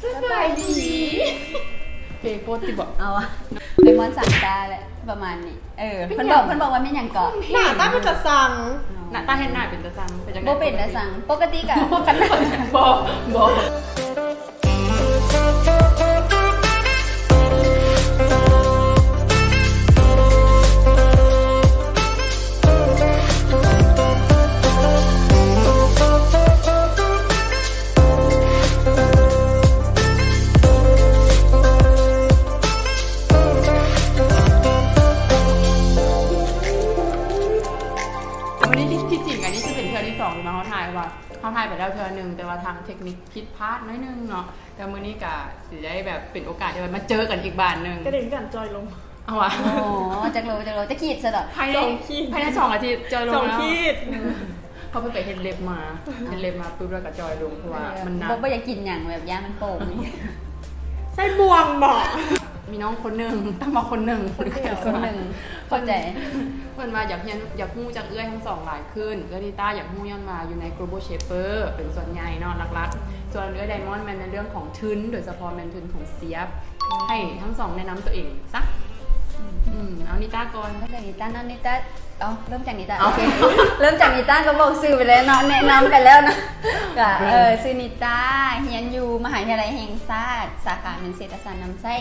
ສະບາຍດີ ເປໂປດຕິບໍ ເອົາວະ ເລມອນສັງຕາແຫຼະ ປະມານນີ້. ເອີ ເປັນຫຍັງ? ເພິ່ນບອກ ເພິ່ນບອກວ່າແມ່ນຫຍັງເກາະ? ໜ້າຕາເປັນຕາຊັງ. ເອົາ ໜ້າຕາເຮັດໜ້າເປັນຕາຊັງ ເປັນຈັ່ງໃດ? ບໍ່ເປັນຕາຊັງ ປົກກະຕິກະ ບໍ່ ບໍ່. ວັນນີ້ທີ່ ທີ່ຈິງອັນນີ້ຈະເປັນເທື່ອທີສອງທີ່ມາເຮົາຖ່າຍ ເພາະວ່າເຮົາຖ່າຍໄປແລ້ວເທື່ອໜຶ່ງ ແຕ່ວ່າທາງເທັກນິກຜິດພາດໜ້ອຍໜຶ່ງເນາະ. ແຕ່ມື້ນີ້ກະຊິໄດ້ແບບເປັນໂອກາດທີ່ວ່າມາເຈີກັນອີກບາດໜຶ່ງ ກະໄດ້ມີການຈ່ອຍລົງ. ເອົາວະ ອໍ ຈັກໂລ ຈັກໂລ ຈັກຂີດຊະດອກ? ພາຍໃນ ສອງຂີດ ພາຍໃນສອງອາທິດຈ່ອຍລົງແລ້ວ ສອງຂີດ. ເອີ ເພາະເພິ່ນໄປເຮັດເລັບມາ ເອີ ເຮັດເລັບມາປຶບແລ້ວກໍຈ່ອຍລົງ ເພາະວ່າ ເອີ ມັນໜັກ ບໍ່ ບໍ່ຢາກກິນຫຍັງແບບຢ້ານມັນໂປ່ງ. ໃສ່ບ່ວງບໍ? ມີນ້ອງຄົນໜຶ່ງ ຕັ້ງວ່າຄົນໜຶ່ງ ຄົນໜຶ່ງ ຄົນໜຶ່ງ ເຂົ້າໃຈ. ເພິ່ນວ່າຢາກຮຽນ ຢາກຮູ້ຈັກເອື້ອຍທັງສອງຫຼາຍຂຶ້ນ ເອື້ອຍນິຕາຢາກຮູ້ຍ້ອນວ່າຢູ່ໃນ Global Shaper ເປັນສ່ວນໃຫຍ່ເນາະ ຫຼັກໆ ສ່ວນເອື້ອຍໄດມອນແມ່ນໃນເລື່ອງຂອງທຶນ ໂດຍສະເພາະແມ່ນທຶນຂອງ ສຽບ ໃຫ້ທັງສອງແນະນຳຕົວເອງຊະ. ອືມ ອືມ ເອົານິຕາກ່ອນ ເລີ່ມຈາກນິຕາເນາະ ນິຕາ ເອົ້າ ເລີ່ມຈາກນິຕາ ໂອເຄ ເລີ່ມຈາກນິຕາ ກໍບອກຊື່ໄປແລ້ວເນາະ ແນະນຳໄປແລ້ວເນາະ. ກະ ເອີ ເອີ ຊື່ນິຕາ ຮຽນຢູ່ມະຫາວິທະຍາໄລແຫ່ງຊາດ ສາຂາແມ່ນເສດຖະສາດນຳໃຊ້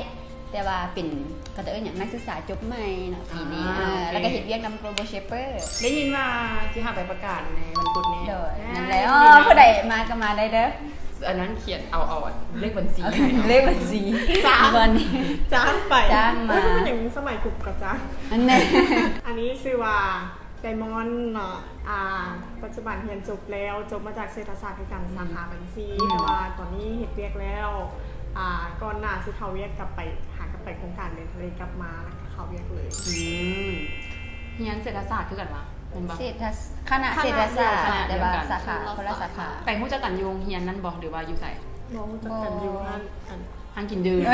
ແຕ່ວ່າເປັນ ເຂົາເອີ້ນຫຍັງ ນັກສຶກສາຈົບໃໝ່ເນາະ ປີນີ້ ອ່າ ເອີ ໂອເຄ ແລ້ວກໍເຮັດວຽກນຳ Global Shaper. ໄດ້ຍິນວ່າຊິຫາໄປປະກາດໃນວັນພຸດນີ້ ໂດຍ ອ່າ ນັ້ນແຫຼະ ອໍ ຍິນດີນຳ ຜູ້ໃດມາກໍມາໄດ້ເດີ. ອັນນັ້ນຂຽນເອົາ ເອົາເລກບັນຊີ ເລກບັນຊີ ຈ້າງ ບ່ອນນີ້ ຈ້າງໄປ ຈ້າງມາ ເອີ ເປັນຫຍັງສະໄໝກຸກະຈ້າງ ອັນນີ້ ອັນນີ້ຊື່ວ່າໄດມອນເນາະ ອ່າ ປັດຈຸບັນຮຽນຈົບແລ້ວ ຈົບມາຈາກເສດຖະສາດຄືກັນ ອືມ ສາຂາບັນຊີ ອືມ ແຕ່ວ່າຕອນນີ້ເຮັດວຽກແລ້ວ ອ່າ ກ່ອນໜ້າຊິເຂົ້າວຽກ ກັບໄປ ຫາກັບໄປໂຄງການແດນທະເລກັບມາ ແລ້ວກໍເຂົ້າວຽກເລີຍ. ອືມ ຮຽນເສດຖະສາດຄືກັນຫວາ? ແມ່ນບໍ່? ເສດຖະ ຄະນະເສດຖະສາດ ຄະນະດຽວກັນ ແຕ່ວ່າສາຂາ ຄົນລະສາຂາ. ໄປຮູ້ຈັກກັນຢູ່ໂຮງຮຽນນັ້ນບໍ່ ຫຼືວ່າຢູ່ໃສ? ບໍ່ ຮູ້ຈັກກັນຢູ່ ບໍ່ ຮ້ານ ອັນ ຮ້ານກິນດື່ມ. ເອີ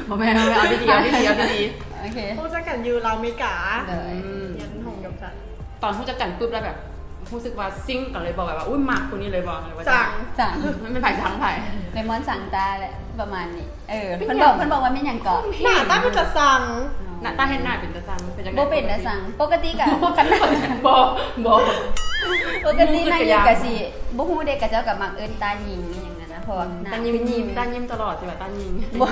ບໍ່ແມ່ນ ເອົາດີໆ ເອົາດີໆ ເອົາດີໆ ໂອເຄ ຮູ້ຈັກກັນຢູ່ລາວອາເມລິກາ ໂດຍ ອືມ ຮຽນຫ້ອງດຽວກັນ. ຕອນຮູ້ຈັກກັນປຶບແລ້ວແບບ ຮູ້ສຶກວ່າຊິງກັນເລີຍບໍ່? ແບບວ່າ ອຸ້ຍ ມັກຄົນນີ້ເລີຍບໍ່? ຫຼືວ່າ ຈັງ ຈັງ ມັນເປັນໃຜ ຈັງໃຜ? ເລມອນສັງຕາແຫຼະ ປະມານນີ້. ເອີ ເປັນຫຍັງ? ເພິ່ນບອກ ເພິ່ນບອກວ່າແມ່ນຫຍັງເກາະ? ໜ້າຕາເປັນຕາຊັງ. ອໍ ໜ້າຕາເຮັດໜ້າເປັນຕາຊັງ ເປັນຈັ່ງໃດ? ບໍ່ເປັນຕາຊັງ ປົກກະຕິກະ ບໍ່ ບໍ່ ປົກກະຕິນັ່ງຢູ່ກະຊິ ບໍ່ຮູ້ເດ ເຂົາເຈົ້າກໍມັກເອີ້ນຕາຍິງອີ່ຫຍັງນັ້ນນະ ເພາະວ່າ ອືມ ໜ້າ ຕາຍິງ ຕາຍິງຕະຫຼອດ ຊິວ່າຕາຍິງ ບໍ່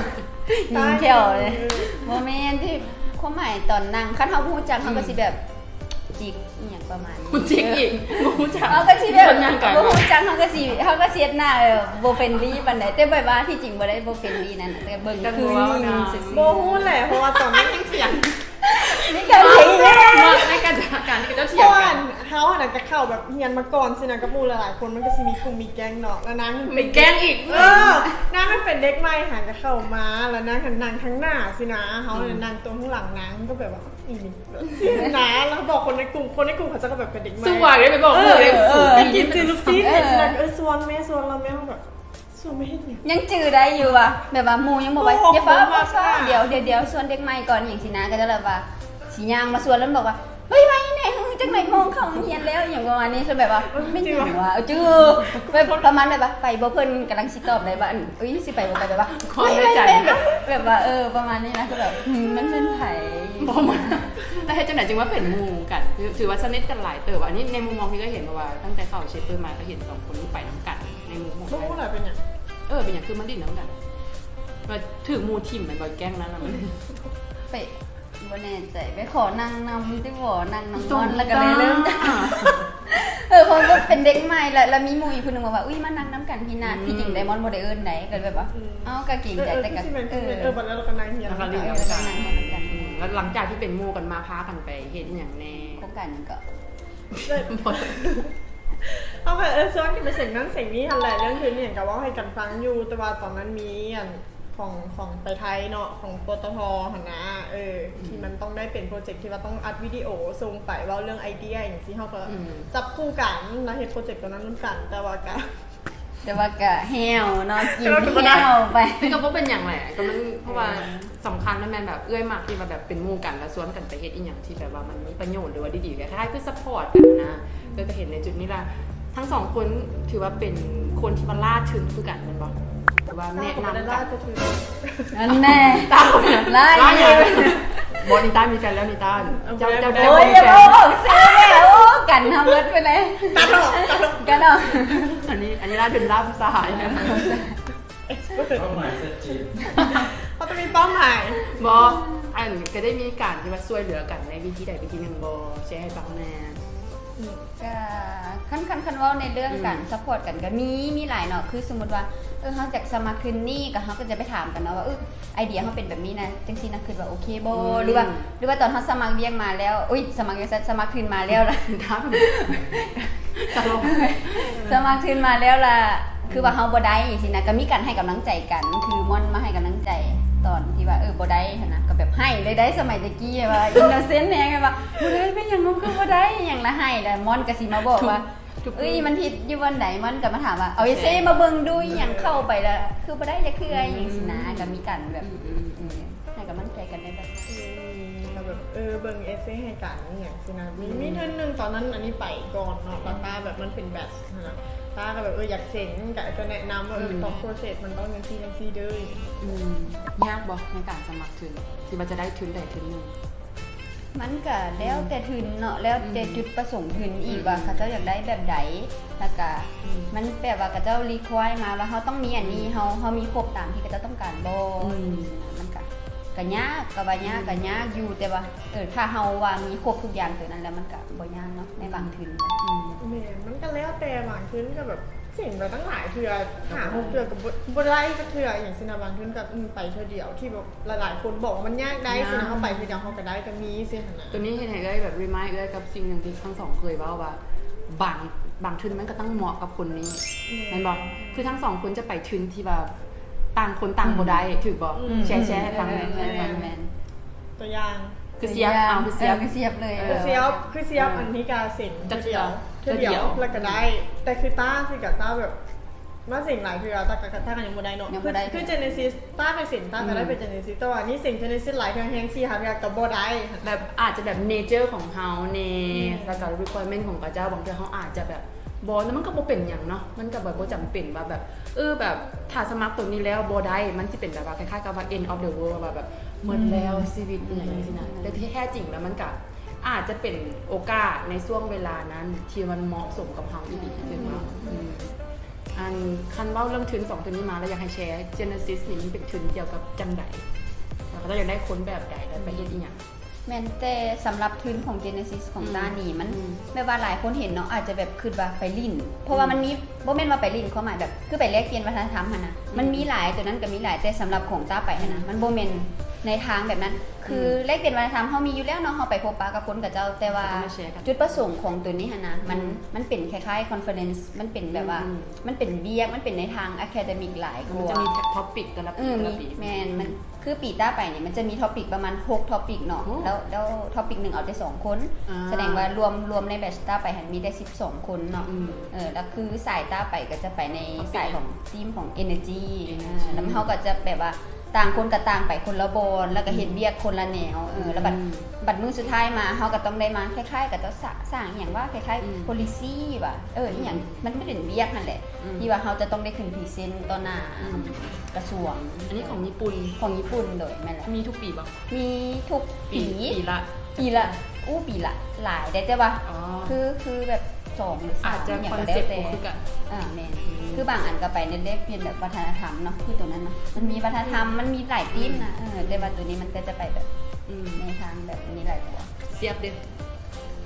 ຍິງແຂ້ວເລີຍ. ເອີ ບໍ່ແມ່ນ ທີ່ຄວາມໝາຍຕອນນັ່ງ ຄັນເຮົາບໍ່ຮູ້ຈັກ ເຮົາກໍຊິແບບ ອືມ ຈິກອີ່ຫຍັງປະມານນີ້ ມັນຈິກອີກ ເອີ ບໍ່ຮູ້ຈັກ ເຮົາກໍຊິແບບ ຄົນຍ່າງໄກ ບໍ່ຮູ້ຈັກ ເຮົາກໍຊິ ເຮົາກໍຊິເຮັດໜ້າ ເອີ ບໍ່ເຟຣນລີປານໃດ ແຕ່ແບບວ່າທີ່ຈິງບໍ່ໄດ້ບໍ່ເຟຣນລີນັ້ນ ແຕ່ເບິ່ງຄືຍິງຊື່ໆ. ບໍ່ຮູ້ແຫຼະ ເພາະວ່າຕອນນັ້ນຍັງຖຽງ ມີການຖຽງ ໃນການ ການທີ່ເຂົາເຈົ້າຖຽງກັນ ເຮົາຫັ້ນນະ ກະເຂົ້າແບບຮຽນມາກ່ອນຊີ້ນະ ກັບໝູ່ຫຼາຍໆຄົນ ມັນກໍຊິມີກຸ່ມມີແກ້ງເນາະ ແລ້ວນາງ ມີແກ້ງອີກ ເອີ ນາງມັນເປັນເດັກໃໝ່ຫັ້ນ ກະເຂົ້າມາ ແລ້ວນາງຫັ້ນນັ່ງທາງໜ້າຊີ້ນະ ເຮົາຫັ້ນນັ່ງຕົງຂ້າງຫຼັງ ນາງກໍແບບວ່າ ອີ່ນີ້ ຊີ້ນະ ແລ້ວບອກຄົນໃນກຸ່ມ ຄົນໃນກຸ່ມເຂົາເຈົ້າກໍແບບເປັນເດັກໃໝ່ ສວຍເດ້ ໄປບອກໝູ່ເດ້ ເອີ ສວຍ ໄປກິນຊື້ລູກຊີ້ນ ເອີ ຊີ້ນະ ເອີ ຊວນແມ່ ຊວນລາວແມ່ ເຮົາແບບ ຊວນມາເຮັດຫຍັງ? ຍັງຈື່ໄດ້ຢູ່ວ່າ ແບບວ່າໝູ່ຍັງບອກວ່າ ບໍ່ ຢ່າຟ້າວ ບໍ່ຟ້າວ ດຽວ ດຽວ ດຽວ ຊວນເດັກໃໝ່ກ່ອນ ອີ່ຫຍັງຊີ້ນະ ກໍຈະແບບວ່າ ຊິຍ່າງມາຊວນ ແລ້ວບອກວ່າ ໄວໆແດ່ ເຮີ້ ຈັກແມ່ນໂມງເຂົ້າໂຮງຮຽນແລ້ວ ອີ່ຫຍັງປະມານນີ້ ຄືແບບວ່າ ເອີ ແມ່ນຫຍັງວະ ເອີ ຈື່ ແບບປະມານແບບວ່າ ໄປບໍ່ ເພິ່ນກຳລັງຊິຕອບໄດ້ວ່າ ເອີຍ ຊິໄປບໍ່ໄປ ແບບວ່າ ຄວາມໃນໃຈ ແບບ ແບບວ່າ ເອີ ປະມານນີ້ນະ ຄືແບບ ອືມ ມັນເປັນໃຜ ບໍ່ມາ ແລ້ວເຮັດຈັ່ງໃດຈຶ່ງວ່າເປັນໝູ່ກັນ? ຖື ຖືວ່າສະໜິດກັນຫຼາຍເຕີບ. ອັນນີ້ໃນມຸມມອງທີ່ເອື້ອຍເຫັນ ເພາະວ່າຕັ້ງແຕ່ເຂົ້າເຊເປີມາ ກໍເຫັນສອງຄົນນີ້ໄປນຳກັນໃນໝູ່ຂອງ ບໍ່ຮູ້ແຫຼະເປັນຫຍັງ ເອີ ເປັນຫຍັງ ຄືມາຫຼິ້ນນຳກັນ ວ່າຖືກໝູ່ຖິ້ມແມ່ນບໍ່ ແກ້ງນັ້ນນະ ມັນ ໄປ ບໍ່ແນ່ໃຈ ໄປຂໍນັ່ງນຳຕິ ຂໍນັ່ງນຳ ແລ້ວກໍເລີຍເລີ່ມ ເອີ ເພາະວ່າເປັນເດັກໃໝ່ ແລ້ວ ແລ້ວມີໝູ່ອີກຜູ້ໜຶ່ງບອກວ່າ ອຸ້ຍ ມານັ່ງນຳກັນພີ້ນະ ອືມ ທີ່ຈິງໄດມອນບໍ່ໄດ້ເອີ້ນໃດ ກໍແບບວ່າ ເອີ ເອົ້າ ກໍເກງໃຈ ເອີ ແຕ່ກໍ ຄືຊິແມ່ນ ເອີ ຄືຊິແມ່ນ ເອີ ບັດແລ້ວກໍນັ່ງຮຽນ ແລ້ວກໍຫຼິ້ນນຳກັນ ເອີ ແລ້ວກໍນັ່ງຮຽນນຳກັນ ອືມ ແລ້ວຫຼັງຈາກທີ່ເປັນໝູ່ກັນມາ ພາກັນໄປເຮັດຫຍັງແດ່? ໂຄງການຫຍັງເກາະ? ເຮົາກໍ ເອີ ຊວນກັນໄປເສັງນັ້ນເສັງນີ້ຫັ້ນແຫຼະ ເລື່ອງທຶນອີ່ຫຍັງກໍເວົ້າໃຫ້ກັນຟັງຢູ່ ແຕ່ວ່າຕອນນັ້ນມີອັນ ຂອງ ຂອງໄປໄທເນາະ ຂອງ ປຕທ ຫັ້ນນະ ເອີ ອືມ ທີ່ມັນຕ້ອງໄດ້ເປັນໂປຣເຈັກທີ່ວ່າຕ້ອງອັດວິດີໂອສົ່ງໄປ ເວົ້າເລື່ອງໄອເດຍຫຍັງຊີ້ ເຮົາກໍ ອືມ ຈັບຄູ່ກັນ ແລ້ວເຮັດໂປຣເຈັກຕົວນັ້ນນຳກັນ ແຕ່ວ່າກໍ ແຕ່ວ່າກະແຫ້ວເນາະ ກິນແຫ້ວໄປ ແຕ່ກໍບໍ່ເປັນຫຍັງແຫຼະ ກໍມັນ ເພາະວ່າ ເອີ ສຳຄັນມັນແມ່ນແບບເອື້ອຍມັກທີ່ວ່າແບບເປັນໝູ່ກັນ ແລ້ວຊວນກັນໄປເຮັດອີ່ຫຍັງທີ່ແບບວ່າມັນມີປະໂຫຍດ ຫຼືວ່າດີໆ ແລ້ວທ້າຍຄືຊັບພອດກັນນະ ເອື້ອຍກໍເຫັນໃນຈຸດນີ້ລະ ທັງສອງຄົນຖືວ່າເປັນຄົນທີ່ວ່າລ່າທຶນຄືກັນແມ່ນບໍ່? ວ່າແນະນຳກັນ ອັນແນ່ ຕາຫຼາຍ ບໍ່ ນິຕາມີແຟນແລ້ວ ນິຕາ ເຈົ້າ ເຈົ້າ ໂອ້ຍ ຢ່າເວົ້າອອກຊື່ເລີຍ ໂອ້ ກັນເຮົາເບິດໄປເລີຍ ຕັດອອກ ຕັດອອກ ກັນເນາະ ອັນນີ້ ອັນນີ້ລາດເປັນລາດສະຫາຍ ເປົ້າໝາຍຊັດເຈນ ເຮົາຕ້ອງມີເປົ້າໝາຍ ບໍ່ ອັນ ກະໄດ້ມີການທີ່ວ່າຊ່ວຍເຫຼືອກັນໃນວິທີໃດວິທີໜຶ່ງບໍ່ ແຊໃຫ້ຟັງແນ່ ກະ ຄັນ ຄັນ ຄັນເວົ້າໃນເລື່ອງການ ອືມ ຊັບພອດກັນກະມີ ມີຫຼາຍເນາະ ຄືສົມມຸດວ່າ ເອີ ເຮົາຢາກສະໝັກທຶນນີ້ ກະເຮົາກະຈະໄປຖາມກັນເນາະວ່າ ເອີ ໄອເດຍເຮົາເປັນແບບນີ້ນະ ຈັ່ງຊີ້ນະ ຄິດວ່າໂອເຄບໍ່ ອືມ ຫຼືວ່າ ຫຼືວ່າຕອນເຮົາສະໝັກວຽກມາແລ້ວ ໂອ້ຍ ສະໝັກຫຍັງຊັ້ນ ສະໝັກທຶນມາແລ້ວລະ ສະໝັກທຶນມາແລ້ວລະ ຄືວ່າເຮົາບໍ່ໄດ້ຈັ່ງຊີ້ນະ ກະມີການໃຫ້ກຳລັງໃຈກັນ ຄືມ່ອນມາໃຫ້ກຳລັງໃຈຕອນທີ່ວ່າ ເອີ ບໍ່ໄດ້ຫັ້ນນະ ກະແບບໃຫ້ເລີຍໄດ໋ ສະໄໝແຕ່ກີ້ແບບວ່າ ອິນໂນເຊັນແຮງ ແບບວ່າ ບໍ່ໄດ້ ເປັນຫຍັງ ຄືບໍ່ໄດ້ ອີ່ຫຍັງລະ ໃຫ້ ແລ້ວມ່ອນກະຊິມາບອກວ່າ ເອີຍ ມັນຜິດຢູ່ບ່ອນໃດ ມັນກະມາຖາມວ່າ ເອົາເອັສເຊມາເບິ່ງດູ ອີ່ຫຍັງເຂົ້າໄປລະ ຄືບໍ່ໄດ້ຈັກເທື່ອ ອີ່ຫຍັງຊີ້ນະ ກະມີການແບບ ໃຫ້ກຳລັງໃຈກັນໃນແບບ ແບບ ເອີ ເບິ່ງເອັສເຊໃຫ້ກັນ ອີ່ຫຍັງຊີ້ນະ ມີ ມີເທື່ອໜຶ່ງຕອນນັ້ນ ອັນນີ້ໄປກ່ອນເນາະ ແລ້ວຕາແບບມັນເປັນແບັດຫັ້ນນະ ຕາກະແບບ ເອີ ຢາກເຊັນ ກະຈະແນະນຳວ່າ ເອີ ອືມ ຕ້ອງໂປຣເຊສ ມັນຕ້ອງຈັ່ງຊີ້ຈັ່ງຊີ້ເດີ ອືມ ຍາກບໍ່ໃນການສະໝັກທຶນ ທີ່ວ່າຈະໄດ້ທຶນໃດທຶນໜຶ່ງ? ມັນກະແລ້ວແຕ່ທຶນເນາະ ອືມ ແລ້ວແຕ່ຈຸດປະສົງທຶນອີກ ອືມ ວ່າເຂົາເຈົ້າຢາກໄດ້ແບບໃດ ແລ້ວກະ ອືມ ມັນແບບວ່າເຂົາເຈົ້າຣີຄວາຍມາວ່າເຮົາຕ້ອງມີອັນນີ້ ອືມ ເຮົາ ເຮົາມີຄົບຕາມທີ່ເຂົາເຈົ້າຕ້ອງການບໍ່ ອືມ ມັນກະ ກະຍາກ ກະວ່າຍາກ ອືມ ກະຍາກຢູ່ ແຕ່ວ່າ ເອີ ຖ້າເຮົາວ່າມີຄົບທຸກຢ່າງໂຕນັ້ນແລ້ວ ມັນກະບໍ່ຍາກເນາະ ໃນບາງທຶນ ອືມ ແມ່ນ ມັນກະແລ້ວແຕ່ ບາງທຶນກະແບບ ເສັງໄປຕັ້ງຫຼາຍເທື່ອ ຫ້າຫົກເທື່ອກະບໍ່ ບໍ່ໄດ້ຈັກເທື່ອ ອີ່ຫຍັງຊີ້ນະ ບາງທຶນກະ ອືມ ໄປເທື່ອດຽວ ທີ່ແບບຫຼາຍໆຄົນບອກວ່າມັນຍາກໄດ້ຊີ້ນະ ເຮົາໄປເທື່ອດຽວເຮົາກະໄດ້ກະມີຊີ້ຫັ້ນນະ ໂຕນີ້ເຮັດໃຫ້ເອື້ອຍແບບຣີມາຍເອື້ອຍກັບສິ່ງໜຶ່ງທີ່ທັງສອງເຄີຍເວົ້າວ່າ ບາງ ບາງທຶນມັນກະຕ້ອງເໝາະກັບຄົນນີ້ ແມ່ນບໍ່ ຄືທັງສອງຄົນຈະໄປທຶນທີ່ວ່າຕ່າງຄົນຕ່າງບໍ່ໄດ້ ຖືກບໍ່ ແຊ ແຊໃຫ້ຟັງແນ່ ແມ່ນ ຕົວຢ່າງ ຄືສຽບ ເອົາ ຄືສຽບ ເອີ ຄືສຽບເລີຍ ເອີ ຄືສຽບ ຄືສຽບ ອັນນີ້ກະເສັງເທື່ອດຽວ ເທື່ອດຽວ ລະກະໄດ້ ແຕ່ຄືຕາຊີ້ກະຕາແບບ ມາເສັງຫຼາຍເທື່ອ ຕາກະ ຕາກະຍັງບໍ່ໄດ້ເນາະ ຍັງບໍ່ໄດ້ ຄື ຄືເຈເນຊິສ ຕາໄປເສັງ ຕາກະໄດ້ໄປເຈເນຊິສ ແຕ່ວ່ານີ້ເສັງເຈເນຊິສຫຼາຍເທື່ອແຮງ ສີ່ຫ້າເທື່ອກະບໍ່ໄດ້ ແບບອາດຈະແບບເນເຈີຂອງເຮົາແນ່ ແມ່ນ ລະກະຣີຄວາຍເມັ້ນຂອງເຂົາເຈົ້າ ບາງເທື່ອເຮົາອາດຈະແບບ ບໍ່ ແລ້ວມັນກະບໍ່ເປັນຫຍັງເນາະ ມັນກະແບບບໍ່ຈຳເປັນວ່າແບບ ເອີ ແບບ ຖ້າສະໝັກໂຕນີ້ແລ້ວບໍ່ໄດ້ ມັນຊິເປັນແບບວ່າຄ້າຍໆກັບວ່າ ເອັນ ອອຟ ເດີ ເວີລ ວ່າແບບ ໝົດແລ້ວ ອືມ ຊີວິດ ອີ່ຫຍັງຊີ້ນະ ແຕ່ທີ່ແທ້ຈິງແລ້ວມັນກະອາດຈະເປັນໂອກາດໃນຊ່ວງເວລານັ້ນທີ່ມັນເໝາະສົມກັບເຮົາອີ່ຫຼີ ອືມ ຖືກບໍ່ ອືມ ອັນ ຄັນເວົ້າເລື່ອງທຶນສອງທຶນນີ້ມາແລ້ວ ຢາກໃຫ້ແຊ ເຈເນຊິສນີ້ມັນເປັນທຶນກ່ຽວກັບຈັ່ງໃດ ແລ້ວເຂົາເຈົ້າຢາກໄດ້ຄົນແບບໃດ ແລ້ວໄປເຮັດອີ່ຫຍັງ? ແມ່ນ ແຕ່ສຳລັບທຶນຂອງເຈເນຊິສຂອງ ອືມ ຕານີ້ ມັນ ອືມ ແບບວ່າຫຼາຍຄົນເຫັນເນາະ ອາດຈະແບບຄິດວ່າໄປຫຼິ້ນ ເພາະວ່າ ອືມ ມັນມີ ບໍ່ແມ່ນວ່າໄປຫຼິ້ນ ຄວາມໝາຍແບບ ຄືໄປແລກປ່ຽນວັດທະນະທຳຫັ້ນນະ ອືມ ມັນມີຫຼາຍ ໂຕນັ້ນກະມີຫຼາຍ ແຕ່ສຳລັບຂອງຕາໄປຫັ້ນນະ ອືມ ມັນບໍ່ແມ່ນໃນທາງແບບນັ້ນ ອືມ ຄືແລກປ່ຽນວັດທະນະທຳ ເຮົາມີຢູ່ແລ້ວເນາະ ເຮົາໄປພົບປະກັບຄົນເຂົາເຈົ້າ ແຕ່ວ່າ ເຂົາເຈົ້າມາແຊກັນ ຈຸດປະສົງຂອງໂຕນີ້ຫັ້ນນະ ມັນ ອືມ ມັນເປັນຄ້າຍໆຄອນເຟີເຣັນ ມັນເປັນແບບວ່າ ອືມ ມັນເປັນວຽກ ມັນເປັນໃນທາງອາຄາເດມິກຫຼາຍກວ່າ ມັນຈະມີທອບປິກແຕ່ລະປີ ເອີ ແຕ່ລະປີ ແມ່ນ ມັນ ຄືປີຕ່າໄປນີ້ມັນຈະມີທອບປິກປະມານຫົກທອບປິກເນາະ ໂອ້ ແລ້ວ ແລ້ວທອບປິກໜຶ່ງເອົາແຕ່ສອງຄົນ ອ່າ ສະແດງວ່າລວມ ລວມໃນແບັດຕ່າໄປຫັ້ນມີແຕ່ສິບສອງຄົນເນາະ ອືມ ເອີ ແລ້ວຄືສາຍຕ່າໄປກະຈະໄປໃນສາຍຂອງທີມຂອງເອເນີຈີ ເອເນີຈີ ອ່າ ແລ້ວເຮົາກະຈະແບບວ່າຕ່າງຄົນກະຕ່າງໄປຄົນລະບ່ອນ ແລ້ວກະເຮັດ ອືມ ວຽກຄົນລະແນວ ເອີ ແລ້ວບັດ ອືມ ບັດມື້ສຸດທ້າຍມາເຮົາກະຕ້ອງໄດ້ມາຄ້າຍໆກັບເຈົ້າ ສ້າງ ສ້າງອີ່ຫຍັງວ່າຄ້າຍໆ ອືມ ໂພລິຊີວ່າ ເອີ ອີ່ຫຍັງ ອືມ ມັນກະເປັນວຽກຫັ້ນແຫຼະ ອືມ ທີ່ວ່າເຮົາຈະຕ້ອງໄດ້ຂຶ້ນພຣີເຊັນຕໍ່ໜ້າ ອືມ ກະຊວງ ອັນນີ້ຂອງຍີ່ປຸ່ນ ຂອງຍີ່ປຸ່ນ ໂດຍ ແມ່ນແຫຼະ ມີທຸກປີບໍ່? ມີທຸກປີ ປີ ປີລະ ປີລະ ອູ້ ປີລະຫຼາຍໄດ໋ ແຕ່ວ່າ ອໍ ຄື ຄືແບບສອງຫຼືສາມ ອາດຈະຄອນເຊັບບໍ່ຄືກັນ ອ່າ ແມ່ນ ອືມ ຄືບາງອັນກະໄປແລກປ່ຽນແບບວັດທະນະທຳເນາະ ຄືໂຕນັ້ນເນາະ ມັນມີວັດທະນະທຳ ອືມ ມັນມີຫຼາຍທີມນະ ອືມ ເອີ ແຕ່ວ່າໂຕນີ້ມັນກະຈະໄປແບບ ອືມ ໃນທາງແບບນີ້ຫຼາຍກວ່າ ສຽບເດ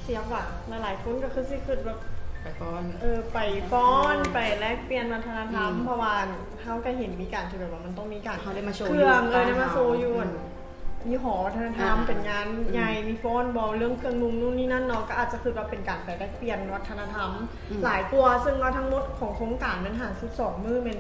ສຽບຫວາ ຫຼາຍໆຄົນກະຄືຊິຄິດແບບ ໄປຟ້ອນ ເອີ ໄປຟ້ອນ ອືມ ໄປແລກປ່ຽນວັດທະນະທຳ ອືມ ເພາະວ່າເຮົາກະເຫັນມີການທີ່ແບບວ່າມັນຕ້ອງມີການ ເຮົາໄດ້ມາໂຊ ເຄື່ອງ ຢູ່ ເອີ ໄດ້ມາໂຊຢູ່ ອືມ ຍີ່ຫໍ້ວັດທະນະທຳ ອ່າ ເປັນງານ ອືມ ໃຫຍ່ ມີຟ້ອນບໍ່ ເລື່ອງເຄື່ອງນຸ່ງນູ່ນນີ້ນັ້ນເນາະ ກະອາດຈະຄິດວ່າເປັນການໄປແລກປ່ຽນວັດທະນະທຳ ອືມ ຫຼາຍກວ່າ ເຊິ່ງວ່າທັງໝົດຂອງໂຄງການແມ່ນຫ້າສິບສອງມື້ ແມ່ນ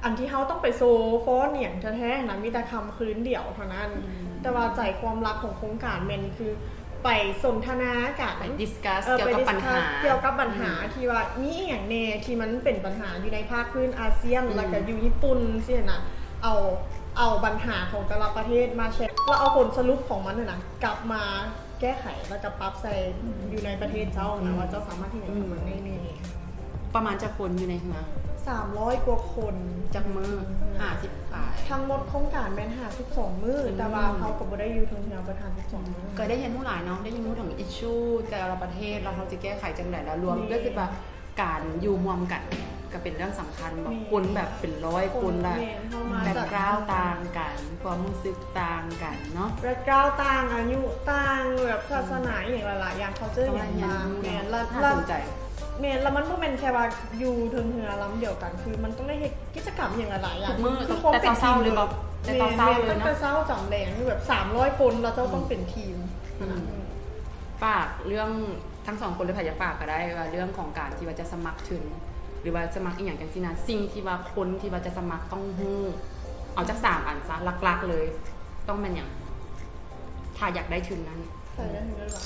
ອັນທີ່ເຮົາຕ້ອງໄປໂຊຟ້ອນອີ່ຫຍັງແທ້ໆຫັ້ນນະ ມີແຕ່ຄ່ຳຄືນດຽວເທົ່ານັ້ນ ອືມ ແຕ່ວ່າໃຈຄວາມລັກຂອງໂຄງການແມ່ນຄື ໄປສົນທະນາກັນ ໄປດິສຄັສ ເອີ ກ່ຽວກັບບັນຫາ ກ່ຽວກັບບັນຫາ ອືມ ທີ່ວ່າມີອີ່ຫຍັງແນ່ທີ່ມັນເປັນບັນຫາຢູ່ໃນພາກພື້ນອາຊຽນ ອືມ ແລ້ວກະຢູ່ຍີ່ປຸ່ນຊີ້ຫັ້ນນະ ເອົາ ເອົາບັນຫາຂອງແຕ່ລະປະເທດມາແຊ ແລ້ວເອົາຜົນສະຫຼຸບຂອງມັນຫັ້ນນະ ກັບມາແກ້ໄຂ ແລ້ວກະປັບໃສ່ ອືມ ຢູ່ໃນປະເທດເຈົ້າຫັ້ນນະ ອືມ ວ່າເຈົ້າສາມາດເຮັດຫຍັງກັບມັນໄດ້ແນ່ ອືມ ປະມານຈັກຄົນຢູ່ໃນເຮືອ? ສາມຮ້ອຍກວ່າຄົນ. ຈັກມື້? ຫ້າສິບປາຍ. ທັງໝົດໂຄງການແມ່ນຫ້າສິບສອງມື້ ອືມ ແຕ່ວ່າເຮົາກໍບໍ່ໄດ້ຢູ່ເທິງເຮືອເບິດຫ້າສິບສອງມື້. ກໍໄດ້ຮຽນຮູ້ຫຼາຍເນາະ, ໄດ້ຮຽນຮູ້ເຖິງ issue ແຕ່ລະປະເທດ ແລ້ວເຮົາຈະແກ້ໄຂຈັ່ງໃດ ແລ້ວລວມ ແມ່ນ ກໍຄິດວ່າ ການຢູ່ຮ່ວມກັນກໍເປັນເລື່ອງສຳຄັນ. ແມ່ນ ບາງຄົນແບບເປັນຮ້ອຍຄົນລະ ແບັກກຣາວຕ່າງກັນ ຄວາມຮູ້ສຶກຕ່າງກັນເນາະ ແບັກກຣາວຕ່າງ ອາຍຸຕ່າງ ແບບສາສະໜາ ອີ່ຫຍັງຫຼາຍໆຢ່າງ culture ອີ່ຫຍັງຕ່າງ. ແມ່ນ ລະ ໜ້າສົນໃຈ. ແມ່ນ ລະມັນບໍ່ແມ່ນແຄ່ວ່າຢູ່ເທິງເຮືອລຳດຽວກັນ ຄືມັນຕ້ອງໄດ້ເຮັດກິດຈະກຳອີ່ຫຍັງຫຼາຍໆຢ່າງ ທຸກມື້ ຄືຄວາມເປັນທີມເລີຍ. ແມ່ນ ແຕ່ເຊົ້າຈົນແລງ ແບບສາມຮ້ອຍຄົນ ລະເຈົ້າຕ້ອງເປັນທີມ. ອືມ ຝາກເລື່ອງ ທັງສອງຄົນເລີຍ ໃຜຢາກຝາກກໍໄດ້ ວ່າເລື່ອງຂອງການທີ່ວ່າຈະສະໝັກທຶນ ຫຼືວ່າສະໝັກອີ່ຫຍັງຈັ່ງຊີ້ນະ ສິ່ງທີ່ວ່າຄົນທີ່ວ່າຈະສະໝັກຕ້ອງຮູ້ ເອົາຈັກສາມອັນຊະ ຫຼັກໆເລີຍ ຕ້ອງແມ່ນຫຍັງ ຖ້າຢາກໄດ້ທຶນນັ້ນ?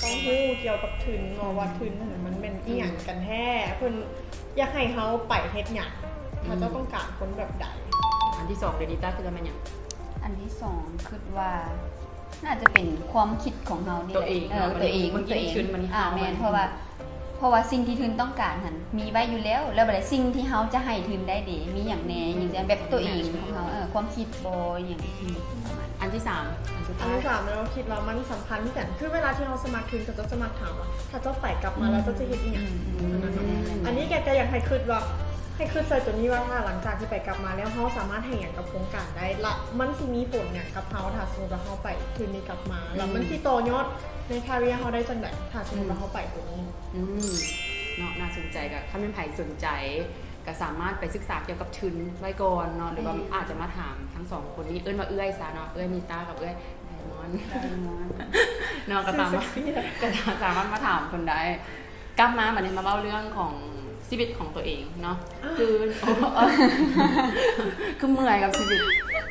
ຕ້ອງຮູ້ກ່ຽວກັບທຶນເນາະ ວ່າທຶນຫັ້ນມັນແມ່ນອີ່ຫຍັງກັນແທ້ ເພິ່ນຢາກໃຫ້ເຮົາໄປເຮັດຫຍັງ ຖ້າເຈົ້າຕ້ອງການຄົນແບບໃດ. ອັນທີສອງ ເດນິຕ້າ ຄິດວ່າແມ່ນຫຍັງ? ອັນທີສອງ ຄິດວ່າ ໜ້າຈະເປັນຄວາມຄິດຂອງເຮົານີ້ແຫຼະ ຕົວເອງ ເອີ ເນາະ ຕົວເອງ ເມື່ອກີ້ ຕົວເອງ ໄດ້ທຶນ ບັດນີ້ ອາ ເຮົາ ແມ່ນ ເພາະວ່າ ເພາະວ່າສິ່ງທີ່ທຶນຕ້ອງການຫັ້ນມີໄວ້ຢູ່ແລ້ວ ແລ້ວບັດນີ້ສິ່ງທີ່ເຮົາຈະໃຫ້ທຶນໄດ້ເດ ມີຫຍັງແດ່ ຫຍັງຈັ່ງ ແບບຕົວເອງຂອງເຮົາ ເອີ ຄວາມຄິດບໍ ຫຍັງ ອືມ ອັນທີສາມ ອັນສຸດທ້າຍ ອັນທີສາມ ແລ້ວຄິດວ່າມັນສຳຄັນຄືກັນ ຄືເວລາທີ່ເຮົາສະໝັກທຶນ ເຂົາເຈົ້າຈະມັກຖາມວ່າ ຖ້າເຈົ້າໄປກັບມາແລ້ວ ອືມ ເຈົ້າຈະເຮັດອີ່ຫຍັງ? ອືມ ອັນນີ້ແກ ແກຢາກໃຫ້ຄິດວ່າ ໃຫ້ຄິດໃສ່ຕົວນີ້ວ່າ ຖ້າຫຼັງຈາກທີ່ໄປກັບມາແລ້ວ ເຮົາສາມາດໃຫ້ຫຍັງກັບໂຄງການໄດ້ ລະມັນຊິມີຜົນຫຍັງກັບເຮົາ ຖ້າສົມມຸດວ່າເຮົາໄປທຶນນີ້ກັບມາ ອືມ ລະມັນຊິຕໍ່ຍອດໃນ career ເຮົາໄດ້ຈັ່ງໃດ ຖ້າສົມມຸດວ່າເຮົາໄປຕົວນີ້? ອືມ ເນາະ ໜ້າສົນໃຈ. ກະຄັນແມ່ນໃຜສົນໃຈ ກະສາມາດໄປສຶກສາກ່ຽວກັບທຶນໄວ້ກ່ອນເນາະ ຫຼືວ່າ ແມ່ນ ອາດຈະມາຖາມທັງສອງຄົນນີ້ ເອີ້ນວ່າເອື້ອຍຊະເນາະ ເອື້ອຍນິຕ້າກັບເອື້ອຍໄດມອນ ໄດມອນ ເນາະ ກະສາມາດ ກະສາມາດມາຖາມເພິ່ນໄດ້. ກັບມາບັດນີ້ມາເວົ້າເລື່ອງຂອງຊີວິດຂອງຕົວເອງເນາະ ຄື ຄືເມື່ອຍກັບຊີວິດ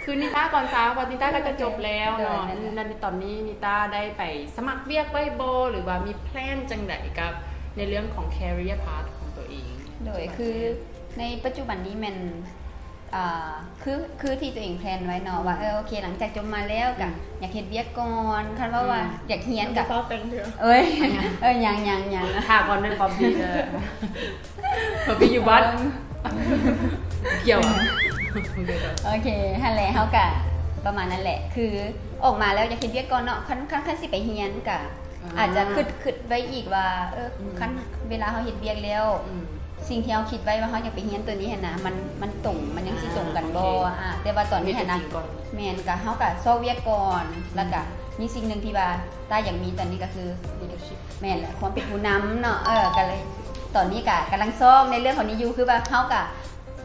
ຄືນິຕ້າກ່ອນຊະ ເພາະນິຕ້າກໍຈະຈົບແລ້ວເນາະ ໂດຍ ແລ້ວຕອນນີ້ນິຕ້າໄດ້ໄປສະໝັກວຽກໄວ້ບໍ່ ຫຼືວ່າມີແພລນຈັ່ງໃດກັບໃນເລື່ອງຂອງ career path ຂອງຕົວເອງ? ໂດຍ ຄືໃນປັດຈຸບັນນີ້ແມ່ນ ອ່າ ຄື ຄືທີ່ຕົວເອງແພລນໄວ້ເນາະ ອືມ ວ່າ ເອີ ໂອເຄ ຫຼັງຈາກຈົບມາແລ້ວກະ ອືມ ຢາກເຮັດວຽກກ່ອນ ຄັນເວົ້າວ່າ ອືມ ຢາກຮຽນກະ ຍັງບໍ່ເຂົ້າແຕ່ງເທື່ອ ເອີຍ ອືມ ເອີຍ ຍັງ ຍັງ ຍັງ ຖ້າກ່ອນເດີ ປອບປີເດີ ປອບປີຢູ່ບ້ານ ກ່ຽວ ໂອເຄ ຫັ້ນແຫຼະ ເຮົາກະປະມານນັ້ນແຫຼະ ຄືອອກມາແລ້ວຢາກເຮັດວຽກກ່ອນເນາະ ຄັນ ຄັນ ຄັນຊິໄປຮຽນກະ ອາ ອາດຈະຄິດ ຄິດໄວ້ອີກວ່າ ເອີ ອືມ ຄັນເວລາເຮົາເຮັດວຽກແລ້ວ ອືມ ສິ່ງທີ່ເຮົາຄິດໄວ້ວ່າເຮົາຢາກໄປຮຽນຕົວນີ້ຫັ້ນນະ ມັນ ມັນຕົງ ມັນຍັງຊິຕົງກັນບໍ່? ອາ ອາ ແຕ່ວ່າຕອນນີ້ຫັ້ນນະ ແມ່ນ ກະ ເຮົາກະຊອກວຽກກ່ອນ ອືມ ແລ້ວກະມີສິ່ງໜຶ່ງທີ່ວ່າຕ້າຢາກມີຕອນນີ້ກະຄື leadership ແມ່ນແຫຼະ ຄວາມເປັນຜູ້ນຳເນາະ ເອີ ກະເລີຍ ຕອນນີ້ກະກຳລັງຊອກໃນເລື່ອງຂອງນີ້ຢູ່ ຄືວ່າເຮົາກະ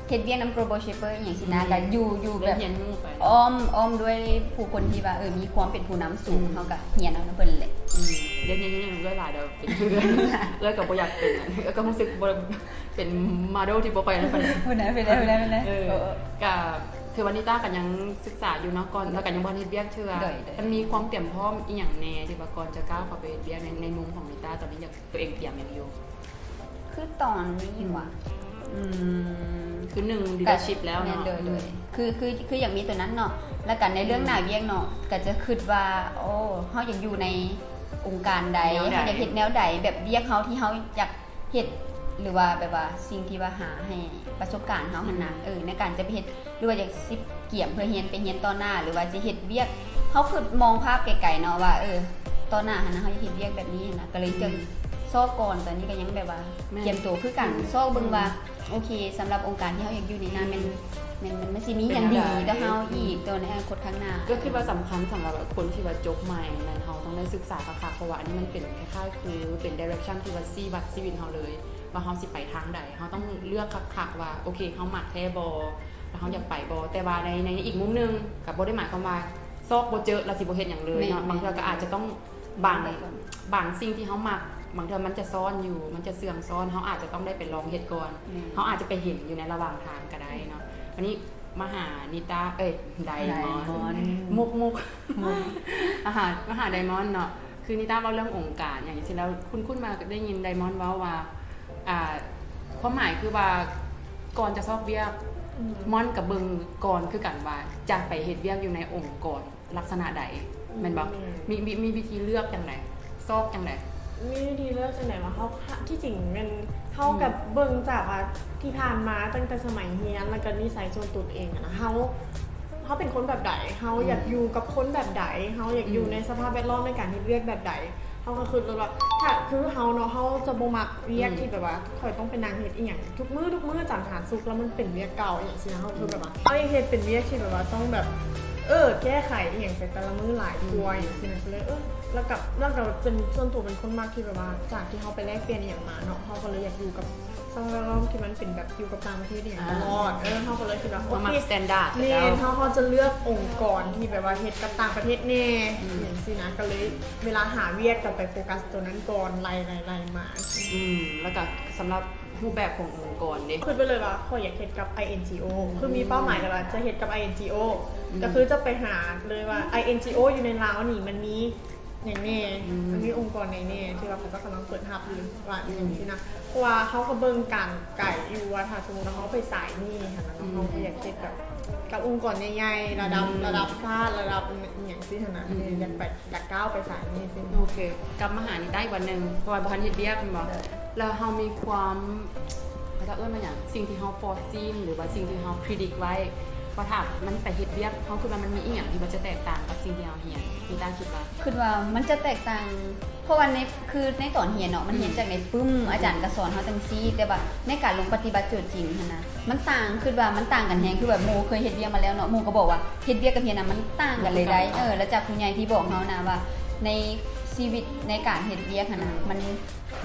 ເຮັດວຽກນຳ Global Shepherd ອີ່ຫຍັງຊີ້ນະ ອືມ ກະຢູ່ ຢູ່ແບບ ໄດ້ຮຽນຮູ້ໄປ ອ້ອມ ອ້ອມດ້ວຍຜູ້ຄົນທີ່ວ່າ ເອີ ມີຄວາມເປັນຜູ້ນຳສູງ ອືມ ເຮົາກະຮຽນເອົານຳເອື້ອຍເພິ່ນແຫຼະ ອືມ ຮຽນ ຮຽນ ຮຽນນຳເອື້ອຍຫຼາຍ ດຽວເປັນ ເອື້ອຍ ເອື້ອຍກະບໍ່ຢາກເປັນ ເອື້ອຍກະຮູ້ສຶກບໍ່ ເປັນໂມເດວທີ່ບໍ່ຄ່ອຍນັ້ນປານໃດ ເປັນໃດ ເປັນໃດ ເອີ ກະ ຄືວ່ານິຕ້າກະຍັງສຶກສາຢູ່ເນາະ ກ່ອນ ແລ້ວກະຍັງບໍ່ທັນເຮັດວຽກເທື່ອ ໂດຍ ໂດຍ ມັນມີຄວາມຕຽມພ້ອມອີ່ຫຍັງແດ່ ທີ່ວ່າກ່ອນຈະກ້າວເຂົ້າໄປເຮັດວຽກ ໃນ ໃນມຸມຂອງນິຕ້າຕອນນີ້ ຢາກ ຕົວເອງຕຽມຫຍັງຢູ່? ຄືຕອນນີ້ຫວາ? ອືມ ຄືໜຶ່ງ leadership ແລ້ວເນາະ ໂດຍ ໂດຍ ອືມ ຄື ຄື ຄືຢາກມີຕົວນັ້ນເນາະ ແລ້ວກະໃນເລື່ອງ ອືມ ໜ້າວຽກເນາະ ກະຈະຄິດວ່າ ໂອ້ ເຮົາຢາກຢູ່ໃນອົງການໃດ ແນວໃດ ເຮົາຢາກເຮັດແນວໃດ ແບບວຽກເຮົາທີ່ເຮົາຢາກເຮັດ ຫຼືວ່າແບບວ່າສິ່ງທີ່ວ່າຫາໃຫ້ປະສົບການເຮົາຫັ້ນນະ ອືມ ເອີ ໃນການຈະໄປເຮັດ ຫຼືວ່າຢາກຊິກຽມເພື່ອຮຽນ ໄປຮຽນຕໍ່ໜ້າ ຫຼືວ່າຊິເຮັດວຽກ ເຮົາຄິດມອງພາບໄກໆເນາະວ່າ ເອີ ຕໍ່ໜ້າຫັ້ນນະ ເຮົາຢາກເຮັດວຽກແບບນີ້ຫັ້ນນະ ກະເລີຍ ອືມ ຈະຊອກກ່ອນ ຕອນນີ້ກະຍັງແບບວ່າ ແມ່ນ ກຽມໂຕຄືກັນ ອືມ ຊອກເບິ່ງວ່າ ອືມ ໂອເຄ ສຳລັບອົງການທີ່ເຮົາຢາກຢູ່ນີ້ນະ ອືມ ແມ່ນ ແມ່ນ ມັນ ມັນຊິມີຫຍັງດີຕໍ່ເຮົາອີກ ໂດຍ ໃນອະນາຄົດຂ້າງໜ້າ ກະຄິດວ່າສຳຄັນສຳລັບແບບຄົນທີ່ວ່າຈົບໃໝ່ນັ້ນ ເຮົາຕ້ອງໄດ້ສຶກສາຄັກໆ ເພາະວ່າອັນນີ້ມັນເປັນຄ້າຍໆ ຄືເປັນ direction ທີ່ວ່າຊີ້ວັດຊີວິດເຮົາເລີຍ ວ່າເຮົາຊິໄປທາງໃດ ເຮົາຕ້ອງເລືອກຄັກໆ ວ່າ ໂອເຄ ເຮົາມັກແທ້ບໍ່ ແລ້ວເຮົາຢາກໄປບໍ່ ແຕ່ວ່າໃນ ໃນອີກມຸມໜຶ່ງ ກະບໍ່ໄດ້ໝາຍຄວາມວ່າຊອກບໍ່ເຈີແລ້ວຊິບໍ່ເຮັດຫຍັງເລີຍເນາະ ແມ່ນ ບາງເທື່ອກະອາດຈະຕ້ອງ ບາງ ບາງສິ່ງທີ່ເຮົາມັກ ບາງເທື່ອມັນຈະຊ້ອນຢູ່ ມັນຈະເຊື່ອງຊ້ອນ ເຮົາອາດຈະຕ້ອງໄດ້ໄປລອງເຮັດກ່ອນ ແມ່ນ ເຮົາອາດຈະໄປເຫັນຢູ່ໃນລະຫວ່າງທາງກະໄດ້ເນາະ ອັນນີ້ມາຫານິຕ້າ ເອີຍ ໄດມອນ ໄດມອນ ມຸກ ມຸກ ມຸກ ມາຫາ ມາຫາໄດມອນເນາະ ຄືນິຕ້າເວົ້າເລື່ອງອົງການ ຫຍັງຊີ້ແລ້ວ ຄຸ້ນໆ ມາໄດ້ຍິນໄດມອນເວົ້າວ່າ ອ່າ ຄວາມໝາຍຄືວ່າ ກ່ອນຈະຊອກວຽກ ອືມ ມອນກະເບິ່ງກ່ອນຄືກັນວ່າ ຈະໄປເຮັດວຽກຢູ່ໃນອົງກອນລັກສະນະໃດ ອືມ ແມ່ນບໍ່? ມີ ມີ ມີວິທີເລືອກຈັ່ງໃດ? ຊອກຈັ່ງໃດ? ມີວິທີເລືອກຈັ່ງໃດວະ? ເຮົາ ທີ່ຈິງແມ່ນເຮົາ ອືມ ກໍເບິ່ງຈາກວ່າທີ່ຜ່ານມາຕັ້ງແຕ່ສະໄໝຮຽນ ແລ້ວກໍນິໄສສ່ວນຕົວເອງນະ ເຮົາ ເຮົາເປັນຄົນແບບໃດ ເຮົາ ອືມ ຢາກຢູ່ກັບຄົນແບບໃດ ເຮົາຢາກຢູ່ ອືມ ໃນສະພາບແວດລ້ອມໃນການເຮັດວຽກແບບໃດ ເຮົາກໍຄິດວ່າ ຖ້າຄືເຮົາເນາະ ເຮົາຈະບໍ່ມັກວຽກ ອືມ ທີ່ແບບວ່າຂ້ອຍຕ້ອງໄປນັ່ງເຮັດອີ່ຫຍັງທຸກມື້ ທຸກມື້ ຈັນຫາສຸກ ແລ້ວມັນເປັນວຽກເກົ່າອີ່ຫຍັງຊີ້ນະ ເຮົາຄືແບບວ່າ ອືມ ເຮົາຢາກເຮັດເປັນວຽກທີ່ແບບວ່າຕ້ອງແບບ ເອີ ແກ້ໄຂອີ່ຫຍັງໄປແຕ່ລະມື້ຫຼາຍກວ່າ ອືມ ອີ່ຫຍັງຊີ້ນະ ກໍເລີຍ ເອີ ແລ້ວກໍ ແລ້ວກໍເປັນ ສ່ວນຕົວເປັນຄົນມັກທີ່ແບບວ່າ ຈາກທີ່ເຮົາໄປແລກປ່ຽນອີ່ຫຍັງມາເນາະ ເຮົາກໍເລີຍຢາກຢູ່ກັບ ສະພາບແວດລ້ອມທີ່ມັນເປັນແບບຢູ່ກັບຕ່າງປະເທດອີ່ຫຍັງ ອ່າ ຕະຫຼອດ ເອີ ເຮົາກໍເລີຍຄິດວ່າ ໂອເຄ ເຮົາມັກສະແຕນດາດ ແມ່ນ ເຈົ້າ ເຮົາ ເຮົາຈະເລືອກອົງກອນທີ່ແບບວ່າເຮັດກັບຕ່າງປະເທດແດ່ ອືມ ຈັ່ງຊີ້ນະ ກໍເລີຍເວລາຫາວຽກກໍໄປໂຟກັສໂຕນັ້ນກ່ອນ ໄລ່ ໄລ່ ໄລ່ມາ ອືມ ແລ້ວກໍສຳລັບຮູບແບບຂອງອົງກອນເດ້? ຄິດໄວ້ເລີຍວ່າຂ້ອຍຢາກເຮັດກັບ ໄອເອັນຈີໂອ ອືມ ຄືມີເປົ້າໝາຍແລ້ວວ່າຈະເຮັດກັບ ໄອເອັນຈີໂອ ອືມ ກໍຄືຈະໄປຫາເລີຍວ່າ ໄອເອັນຈີໂອ ຢູ່ໃນລາວນີ້ມັນມີ ຫຍັງແດ່ ອືມ ມັນມີອົງກອນໃດແດ່ທີ່ວ່າເຂົາເຈົ້າກຳລັງເປີດຮັບຢູ່ວ່າ ອືມ ຈັ່ງຊີ້ນະ ເພາະວ່າເຮົາກໍເບິ່ງການໄກຢູ່ວ່າ ຖ້າສົມມຸດວ່າເຮົາໄປສາຍນີ້ຫັ້ນນະເນາະ ອືມ ເຮົາກໍຢາກເຮັດແບບກັບອົງກອນໃຫຍ່ໆ ລະດັບ ອືມ ລະດັບຊາດ ລະດັບອີ່ຫຍັງຊີ້ຫັ້ນນະ ອືມ ຢາກໄປ ຢາກກ້າວໄປສາຍນີ້ຊີ້. ໂອເຄ ກັບມາຫານິຕາອີກວັນໜຶ່ງ ເພາະວ່າບໍ່ທັນເຮັດວຽກແມ່ນບໍ່? ແລ້ວເຮົາມີຄວາມ ເຂົາເຈົ້າເອີ້ນວ່າຫຍັງ ສິ່ງທີ່ເຮົາ foreseen ຫຼືວ່າສິ່ງທີ່ເຮົາ predict ໄວ້ ວ່າຖ້າມັນໄປເຮັດວຽກ ເຮົາຄິດວ່າມັນມີອີ່ຫຍັງທີ່ມັນຈະແຕກຕ່າງກັບສິ່ງທີ່ເຮົາຮຽນ? ນິຕາຄິດວ່າ ຄິດວ່າມັນຈະແຕກຕ່າງ ເພາະວ່າໃນ ຄືໃນຕອນຮຽນເນາະ ມັນຮຽນ ອືມ ຈາກໃນປຶ້ມ ອາຈານກໍສອນເຮົາຈັ່ງຊີ້ ແຕ່ວ່າໃນການລົງປະຕິບັດຕົວຈິງຫັ້ນນະ ມັນຕ່າງ ຄິດວ່າມັນຕ່າງກັນແຮງ ຄືແບບໝູ່ເຄີຍເຮັດວຽກມາແລ້ວເນາະ ໝູ່ກໍບອກວ່າເຮັດວຽກກັບຮຽນນະ ມັນຕ່າງກັນເລີຍໄດ໋ ເອີ ແລ້ວຈາກຜູ້ໃຫຍ່ທີ່ບອກເຮົານະວ່າ ໃນຊີວິດໃນການເຮັດວຽກຫັ້ນນະ ອືມ ມັນ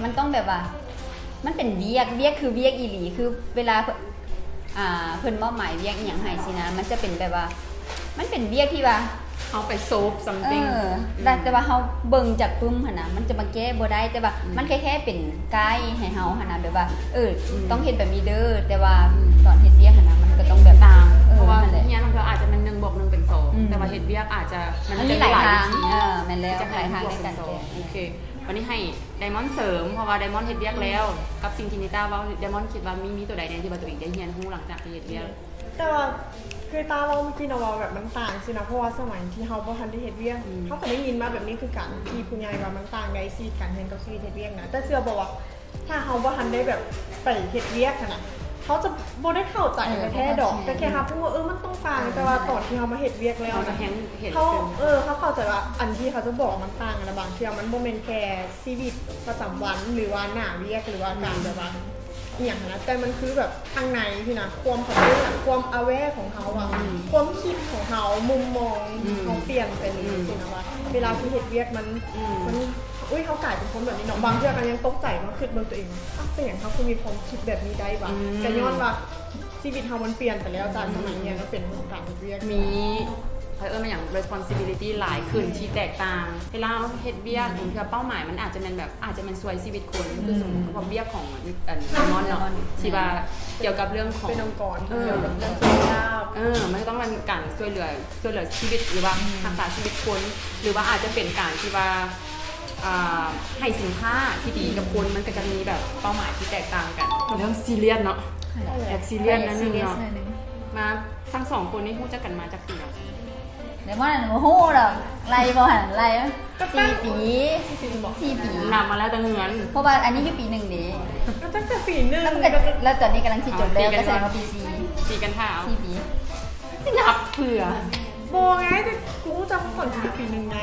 ມັນຕ້ອງແບບວ່າ ມັນເປັນວຽກ ວຽກຄືວຽກອີ່ຫຼີ ຄືເວລາ ອ່າ ເພິ່ນມອບໝາຍວຽກອີ່ຫຍັງໃຫ້ຊີ້ນະ ມັນຈະເປັນແບບວ່າ ມັນເປັນວຽກທີ່ວ່າ ເຮົາໄປ solve something ເອີ ອືມ ແຕ່ ແຕ່ວ່າເຮົາເບິ່ງຈາກປຶ້ມຫັ້ນນະ ມັນຈະມາແກ້ບໍ່ໄດ້ ແຕ່ວ່າ ອືມ ມັນແຄ່ ແຄ່ເປັນໄກໃຫ້ເຮົາຫັ້ນນະ ແບບວ່າ ເອີ ອືມ ຕ້ອງເຮັດແບບນີ້ເດີ ແຕ່ວ່າ ອືມ ຕອນເຮັດວຽກຫັ້ນນະ ມັນກໍຕ້ອງແບບ ຕ່າງ ເອີ ເພາະວ່າ ນັ້ນແຫຼະ ຮຽນມັນກໍອາດຈະແມ່ນໜຶ່ງບວກໜຶ່ງເປັນສອງ ອືມ ແຕ່ວ່າເຮັດວຽກອາດຈະ ມັນ ມັນມີ ຈະມີຫຼາຍ ຫຼາຍວິທີ ເອີ ແມ່ນແລ້ວ ທີ່ຈະໃຫ້ ຫຼາຍທາງໃນການແກ້ ບວກເປັນສອງ ໂອເຄ ບັດນີ້ໃຫ້ Diamond ເສີມ ເພາະວ່າ Diamond ເຮັດວຽກແລ້ວ ອືມ ກັບສິ່ງທີ່ນິຕາເວົ້າ Diamond ຄິດວ່າມີ ມີຕົວໃດແດ່ທີ່ວ່າຕົວເອງໄດ້ຮຽນຮູ້ຫຼັງຈາກທີ່ເຮັດວຽກ? ອືມ ແຕ່ວ່າຄືຕາເວົ້າເມື່ອກີ້ເນາະວ່າແບບມັນຕ່າງຊີ້ນະ ເພາະວ່າສະໄໝທີ່ເຮົາບໍ່ທັນໄດ້ເຮັດວຽກ ອືມ ເຮົາກໍໄດ້ຍິນມາແບບນີ້ຄືກັນ ທີ່ຜູ້ໃຫຍ່ວ່າມັນຕ່າງໄດ້ ຊີວິດການຮຽນກັບຊີວິດເຮັດວຽກນະ ແຕ່ເຊື່ອບໍ່ວ່າ ຖ້າເຮົາບໍ່ທັນໄດ້ແບບໄປເຮັດວຽກຫັ້ນນະ ເຮົາຈະບໍ່ໄດ້ເຂົ້າໃຈ ເອີ ແທ້ໆດອກ ແຕ່ແຄ່ຮັບຮູ້ວ່າ ເອີ ມັນຕ້ອງຕ່າງ ເອີ ແຕ່ວ່າຕອນທີ່ເຮົາມາເຮັດວຽກແລ້ວນະ ເຮົາ ເອີ ເຮົາເຂົ້າໃຈວ່າອັນທີ່ເຂົາຈະບອກວ່າມັນຕ່າງຫັ້ນນະ ບາງເທື່ອມັນບໍ່ແມ່ນແຄ່ຊີວິດປະຈຳວັນ ຫຼືວ່າໜ້າວຽກ ຫຼືວ່າການ ອືມ ແບບວ່າ ອີ່ຫຍັງຫັ້ນນະ ແຕ່ມັນຄືແບບທາງໃນຊີ້ນະ ຄວາມເຂົ້າໃຈ ຄວາມ aware ຂອງເຮົາອະ ອືມ ຄວາມຄິດຂອງເຮົາ ມຸມມອງ ອືມ ເຮົາປ່ຽນໄປເລີຍ ອືມ ຊີ້ນະ ວ່າເວລາທີ່ເຮັດວຽກມັນ ອືມ ມັນ ອຸ້ຍ ເຮົາກາຍເປັນຄົນແບບນີ້ເນາະ ບາງເທື່ອກໍຍັງຕົກໃຈມາຄິດເບິ່ງຕົວເອງວ່າ ອ້າວ ເປັນຫຍັງເຮົາຄືມີຄວາມຄິດແບບນີ້ໄດ້ຫວະ? ອືມ ກໍຍ້ອນວ່າຊີວິດເຮົາມັນປ່ຽນໄປແລ້ວ ຈາກສະໄໝຮຽນມາເປັນການເຮັດວຽກ ມີ ເຂົາເອີ້ນວ່າຫຍັງ responsibility ຫຼາຍຂຶ້ນ ອືມ ທີ່ແຕກຕ່າງ ເວລາເຮົາເຮັດວຽກ ອືມ ບາງເທື່ອເປົ້າໝາຍມັນອາດຈະແມ່ນແບບ ອາດຈະແມ່ນຊ່ວຍຊີວິດຄົນ ອືມ ຄືສົມມຸດວ່າວຽກຂອງ ອັນ Diamond ເນາະ Diamond ທີ່ວ່າກ່ຽວກັບເລື່ອງຂອງ ເປັນອົງກອນ ເອີ ກ່ຽວກັບເລື່ອງສຸຂະພາບ ເອີ ມັນຈະຕ້ອງເປັນການຊ່ວຍເຫຼືອ ຊ່ວຍເຫຼືອຊີວິດ ຫຼືວ່າ ອືມ ຮັກສາຊີວິດຄົນ ຫຼືວ່າອາດຈະເປັນການທີ່ວ່າ ອ່າ ໃຫ້ສິນຄ້າທີ່ດີກັບຄົນ ອືມ ມັນກໍຈະມີແບບເປົ້າໝາຍທີ່ແຕກຕ່າງກັນ ເລີ່ມຊີຣຽສເນາະ ແບບຊີຣຽສໜ້ອຍໜຶ່ງເນາະ ມາ ທັງສອງຄົນນີ້ຮູ້ຈັກກັນມາຈັກປີແລ້ວ? Diamond ບໍ່ຮູ້ດອກ ໄລ່ບໍ່ຫັ້ນ ໄລ່ ສີ່ປີ ສີ່ປີ ນັບມາແລ້ວແຕ່ເຮືອນ ເພາະວ່າອັນນີ້ຢູ່ປີໜຶ່ງເດ້ ຕັ້ງແຕ່ປີໜຶ່ງ ແລ້ວມັນກໍ ແລ້ວຕອນນີ້ກຳລັງຊິຈົບແລ້ວ ກໍແສດງວ່າປີສີ່ ຕີກັນຖ້າເອົາ ສີ່ປີ ຊິນັບເພື່ອ ບໍ່ໄງ ແຕ່ກູຮູ້ຈັກເຂົາກ່ອນຊິຢູ່ປີໜຶ່ງໄງ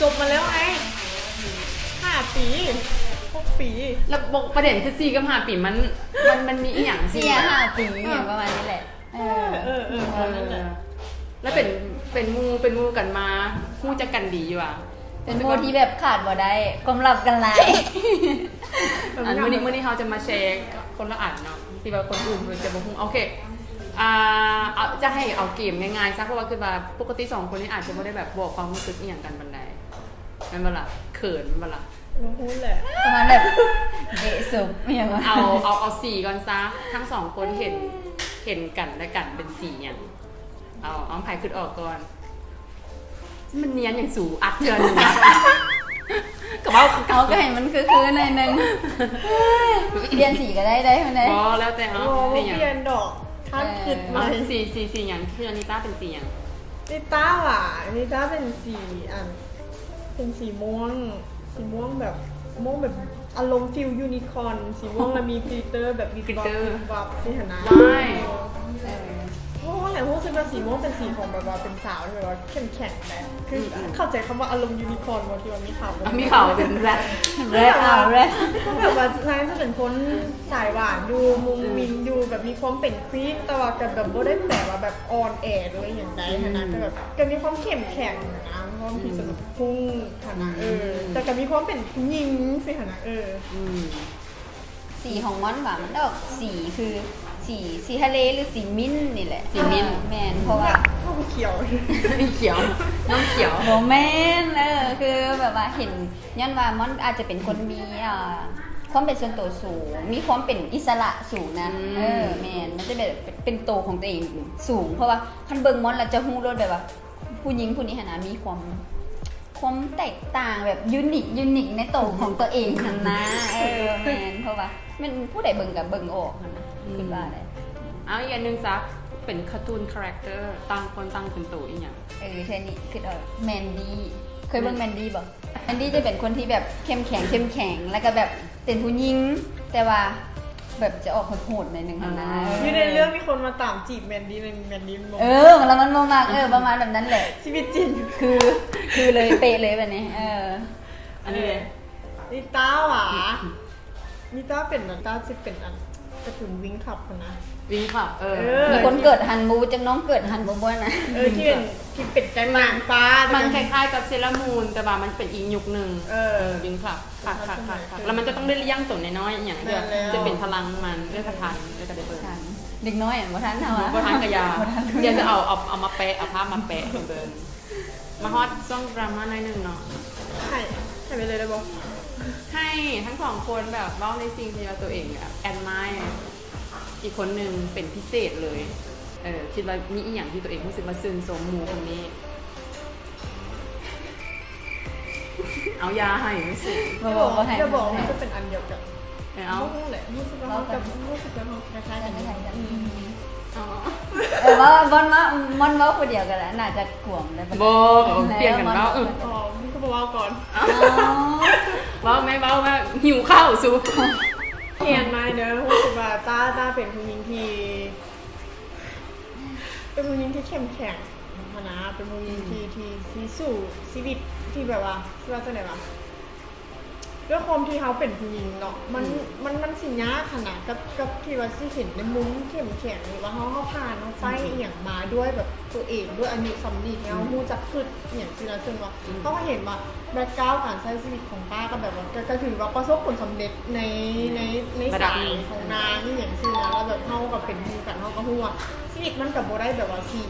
ຈົບມາແລ້ວໄງ ຫ້າປີ ຫົກປີ ແລ້ວບໍ່ ປະເດັນຄືສີ່ກັບຫ້າປີ ມັນ ມັນ ມັນມີອີ່ຫຍັງ ສີ່ຫ້າປີ ເອີ ຫຍັງປະມານນີ້ແຫຼະ ເອີ ເອີ ເອີ ເອີ ເອີ ນັ້ນແຫຼະ ແລ້ວເປັນ ເປັນໝູ່ ເປັນໝູ່ກັນມາ ຮູ້ຈັກກັນດີຢູ່ຫວາ? ເປັນໝູ່ທີ່ແບບຂາດບໍ່ໄດ້ ຄວາມລັບກັນຫຼາຍ ເອີ ອັນ ມື້ນີ້ ມື້ນີ້ເຮົາຈະມາແຊຄົນລະອັນເນາະ ທີ່ວ່າຄົນອື່ນເພິ່ນຈະບໍ່ຮູ້ ໂອເຄ ອ່າ ເອົາ ຈະໃຫ້ເອົາເກມງ່າຍໆຊະ ເພາະວ່າຄິດວ່າປົກກະຕິສອງຄົນນີ້ອາດຈະບໍ່ໄດ້ແບບບອກຄວາມຮູ້ສຶກອີ່ຫຍັງກັນປານໃດ ແມ່ນບໍ່ລະ? ເຂີນແມ່ນບໍ່ລະ? ບໍ່ຮູ້ແຫຼະ ປະມານແບບ ເອະສົບ ອີ່ຫຍັງວະ ເອົາ ເອົາ ເອົາສີກ່ອນຊະ ທັງສອງຄົນເຫັນ ເຫັນກັນແລະກັນເປັນສີຫຍັງ? ເອົາ ເອົາ ໃຜຄິດອອກກ່ອນ? ມັນນຽນຫຍັງສູ ອັດເທື່ອໜຶ່ງ ກໍເວົ້າຄືເກົ່າ ເຮົາກໍໃຫ້ມັນຄືໆໜ້ອຍໜຶ່ງ ປ່ຽນສີກໍໄດ້ ໄດ້ ບໍ່ ແລ້ວແຕ່ເຮົາ ບໍ່ ບໍ່ປ່ຽນດອກ ທ່ານຄິດໃໝ່ ເອີ ສີ ສີ ສີຫຍັງ? ຄືອານິຕາເປັນສີຫຍັງ? ນິຕາຫວາ? ນິຕາເປັນສີ ອັນ ເປັນສີມ່ວງ ສີມ່ວງແບບ ມ່ວງແບບອາລົມຟີລຢູນິຄອນ ສີມ່ວງ ແລ້ວມີກລິດເຕີແບບວິບວັບ ກລິດເຕີ ວິບວັບຊີ້ຫັ້ນນະ. ເອີ ເພາະວ່າແຫຼະ ຮູ້ສຶກວ່າສີມ່ວງເປັນສີຂອງແບບວ່າເປັນສາວທີ່ແບບວ່າເຂັ້ມແຂງແຫຼະ ຄື ອືມໆ ເຂົ້າໃຈຄຳວ່າອາລົມຢູນິຄອນບໍ່ ທີ່ວ່າມີເຂົາ ມີເຂົາເປັນແຣັດ ແຣັດ ແບບວ່າ ແຣັດ ແບບວ່ານາງຈະເປັນຄົນສາຍຫວານຢູ່ ມຸ້ງມິ້ງຢູ່ ແບບມີຄວາມເປັນຄວີນ ແຕ່ວ່າກໍແບບບໍ່ໄດ້ແປວ່າແບບອ່ອນແອ ຫຼືວ່າຫຍັງໃດຫັ້ນນະ ອືມ ກໍແບບກໍມີຄວາມເຂັ້ມແຂງຫັ້ນນະ ມີຄວາມທີ່ ອືມ ສະດຸດພຸ້ງຫັ້ນນະ ອືມ ເອີ ແຕ່ກໍມີຄວາມເປັນຜູ້ຍິງຊີ້ຫັ້ນນະ ເອີ ອືມ ສີຂອງມ່ອນຫວາ ມັນອອກສີຄືສີ ສີທະເລ ຫຼື ສີມິ້ນນີ້ແຫຼະ ສີມິ້ນ ເອີ ແມ່ນ ເພາະວ່າ ເຂົາຂຽວ ຂຽວ ນ້ຳຂຽວ ບໍ່ແມ່ນ ເອີ ຄືແບບວ່າເຫັນ ຍ້ອນວ່າມ່ອນອາດຈະເປັນຄົນມີ ອ່າ ຄວາມເປັນສ່ວນໂຕສູງ ມີຄວາມເປັນອິດສະຫຼະສູງນະ ອືມ ເອີ ແມ່ນ ມັນຈະແບບເປັນໂຕຂອງຕົວເອງສູງ ເພາະວ່າຄັນເບິ່ງມ່ອນແລ້ວຈະຮູ້ໂລດ ແບບວ່າຜູ້ຍິງຜູ້ນີ້ຫັ້ນນະ ມີຄວາມ ຄວາມແຕກຕ່າງ ແບບຢູນິກ ຢູນິກໃນໂຕຂອງຕົວເອງຫັ້ນນະ ເອີ ແມ່ນ ເພາະວ່າແມ່ນຜູ້ໃດເບິ່ງກໍເບິ່ງອອກຫັ້ນນະ ອືມ ຄິດວ່າໄດ໋. ເອົາ ອີກອັນໜຶ່ງຊະ ເປັນກາຕູນຄາແຣັກເຕີ ຕ່າງຄົນຕ່າງເປັນໂຕອີ່ຫຍັງ? ເອີ ເທື່ອນີ້ຄິດອອກ ແມນດີ ເຄີຍເບິ່ງແມນດີບໍ່? ແມນດີຈະເປັນຄົນທີ່ແບບເຂັ້ມແຂງ ເຂັ້ມແຂງ ແລ້ວກໍແບບເປັນຜູ້ຍິງ ແຕ່ວ່າແບບຈະອອກໂຫດໆໜ້ອຍໜຶ່ງຫັ້ນນະ ເອີ ຢູ່ໃນເລື່ອງມີຄົນມາຕາມຈີບແມນດີ ແມ່ນແມນດີບໍ່? ເອີ ແລ້ວມັນບໍ່ມັກ ເອີ ປະມານແບບນັ້ນແຫຼະ ຊີວິດຈິງ ຄື ຄືເລີຍ ເປະເລີຍແບບນີ້ ເອີ ອັນນີ້ເດ້ ເອີ ນິຕາຫວາ ນິຕາເປັນ ນິຕາຊິເປັນອັນກາຕູນວິ້ງຄລັບຫັ້ນນະ ວິ້ງຄລັບ ເອີ ເອີ ມີຄົນເກີດທັນບໍ່ຈັກ ນ້ອງເກີດທັນບໍ່ ບໍ່ນະ ເອີ ທີ່ເປັນ ທີ່ເປັນແກ້ງນາງຟ້າ ມັນຄ້າຍໆກັບເຊເລີມູນ ແຕ່ວ່າມັນເປັນອີກຍຸກໜຶ່ງ ເອີ ເອີ ວິ້ງຄລັບ ຄັກໆໆໆ ແລ້ວມັນຈະຕ້ອງໄດ້ລ້ຽງໂຕນ້ອຍໆອີ່ຫຍັງ ແມ່ນແລ້ວ ຈະເປັນພະລັງມັນ ເອີ ກະທັນ ເອີ ກະໄດ້ເບິ່ງ ເດັກນ້ອຍບໍ່ທັນເຮົາ ບໍ່ທັນກະຢ່າ ບໍ່ທັນ ດຽວຈະເອົາ ເອົາ ເອົາມາແປະ ເອົາພາບມາແປະໃຫ້ເບິ່ງ. ມາຮອດຊ່ວງດຣາມາໜ້ອຍໜຶ່ງເນາະ ໃຫ້ ໃຫ້ໄປເລີຍໄດ້ບໍ່? ໃຫ້ທັງສອງຄົນແບບເວົ້າໃນສິ່ງທີ່ວ່າຕົວເອງແບບແອັດມາຍອີກຄົນໜຶ່ງເປັນພິເສດເລີຍ ເອີ ຄິດວ່າມີອີ່ຫຍັງທີ່ຕົວເອງຮູ້ສຶກວ່າຊື່ນຊົມໝູ່ຄົນນີ້ ເອົາ ຢ່າໃຫ້ ບໍ່ ບໍ່ ບໍ່ໃຫ້ ຢ່າບອກວ່າມັນຈະເປັນອັນດຽວກັນ ເອີ ເອົາ ບໍ່ຮູ້ແຫຼະ ຮູ້ສຶກວ່າເຮົາກັບ ຮູ້ສຶກວ່າເຮົາຄ້າຍໆກັນ ຄ້າຍໆກັນ ອືມ ອໍ ເອີ ເວົ້າ ມ່ອນເວົ້າ ມ່ອນເວົ້າຜູ້ດຽວກໍໄດ້ ໜ້າຈະກວມໄດ້ ບໍ່ ປ່ຽນກັນເວົ້າ ອໍ ມັນຄືບໍ່ເວົ້າກ່ອນ ອໍ ເວົ້າແມ່ ເວົ້າວ່າຫິວເຂົ້າສູ ຮຽນມາເດີ ຮູ້ສຶກວ່າຕ້າ ຕ້າເປັນຜູ້ຍິງທີ່ ເປັນຜູ້ຍິງທີ່ເຂັ້ມແຂງຫັ້ນນະ ເປັນຜູ້ຍິງທີ່ ທີ່ ທີ່ສູ້ຊີວິດ ທີ່ແບບວ່າ ຊິວ່າຈັ່ງໃດວະ ດ້ວຍຄວາມທີ່ເຮົາເປັນຜູ້ຍິງເນາະ ມັນ ມັນ ມັນຊິຍາກຫັ້ນນະ ກັບ ກັບທີ່ວ່າຊິເຫັນໃນມຸມເຂັ້ມແຂງ ຫຼືວ່າເຮົາ ເຮົາຜ່ານ ເຮົາໄຟອີ່ຫຍັງມາດ້ວຍແບບຕົວເອງ ດ້ວຍອາຍຸສ່ຳນີ້ ທີ່ເຮົາຮູ້ຈັກຄິດອີ່ຫຍັງຊີ້ນະ ເຊິ່ງວ່າເຮົາກໍເຫັນວ່າແບັກກຣາວການໃຊ້ຊີວິດຂອງປ້າກໍແບບວ່າ ກໍ ກໍຖືວ່າປະສົບຜົນສຳເລັດໃນ ໃນ ໃນສາຍຂອງນາງອີ່ຫຍັງຊີ້ນະ ແລ້ວແບບເຮົາກໍເປັນໝູ່ກັນ ເຮົາກໍຮູ້ວ່າຊີວິດມັນກໍບໍ່ໄດ້ແບບວ່າຊິ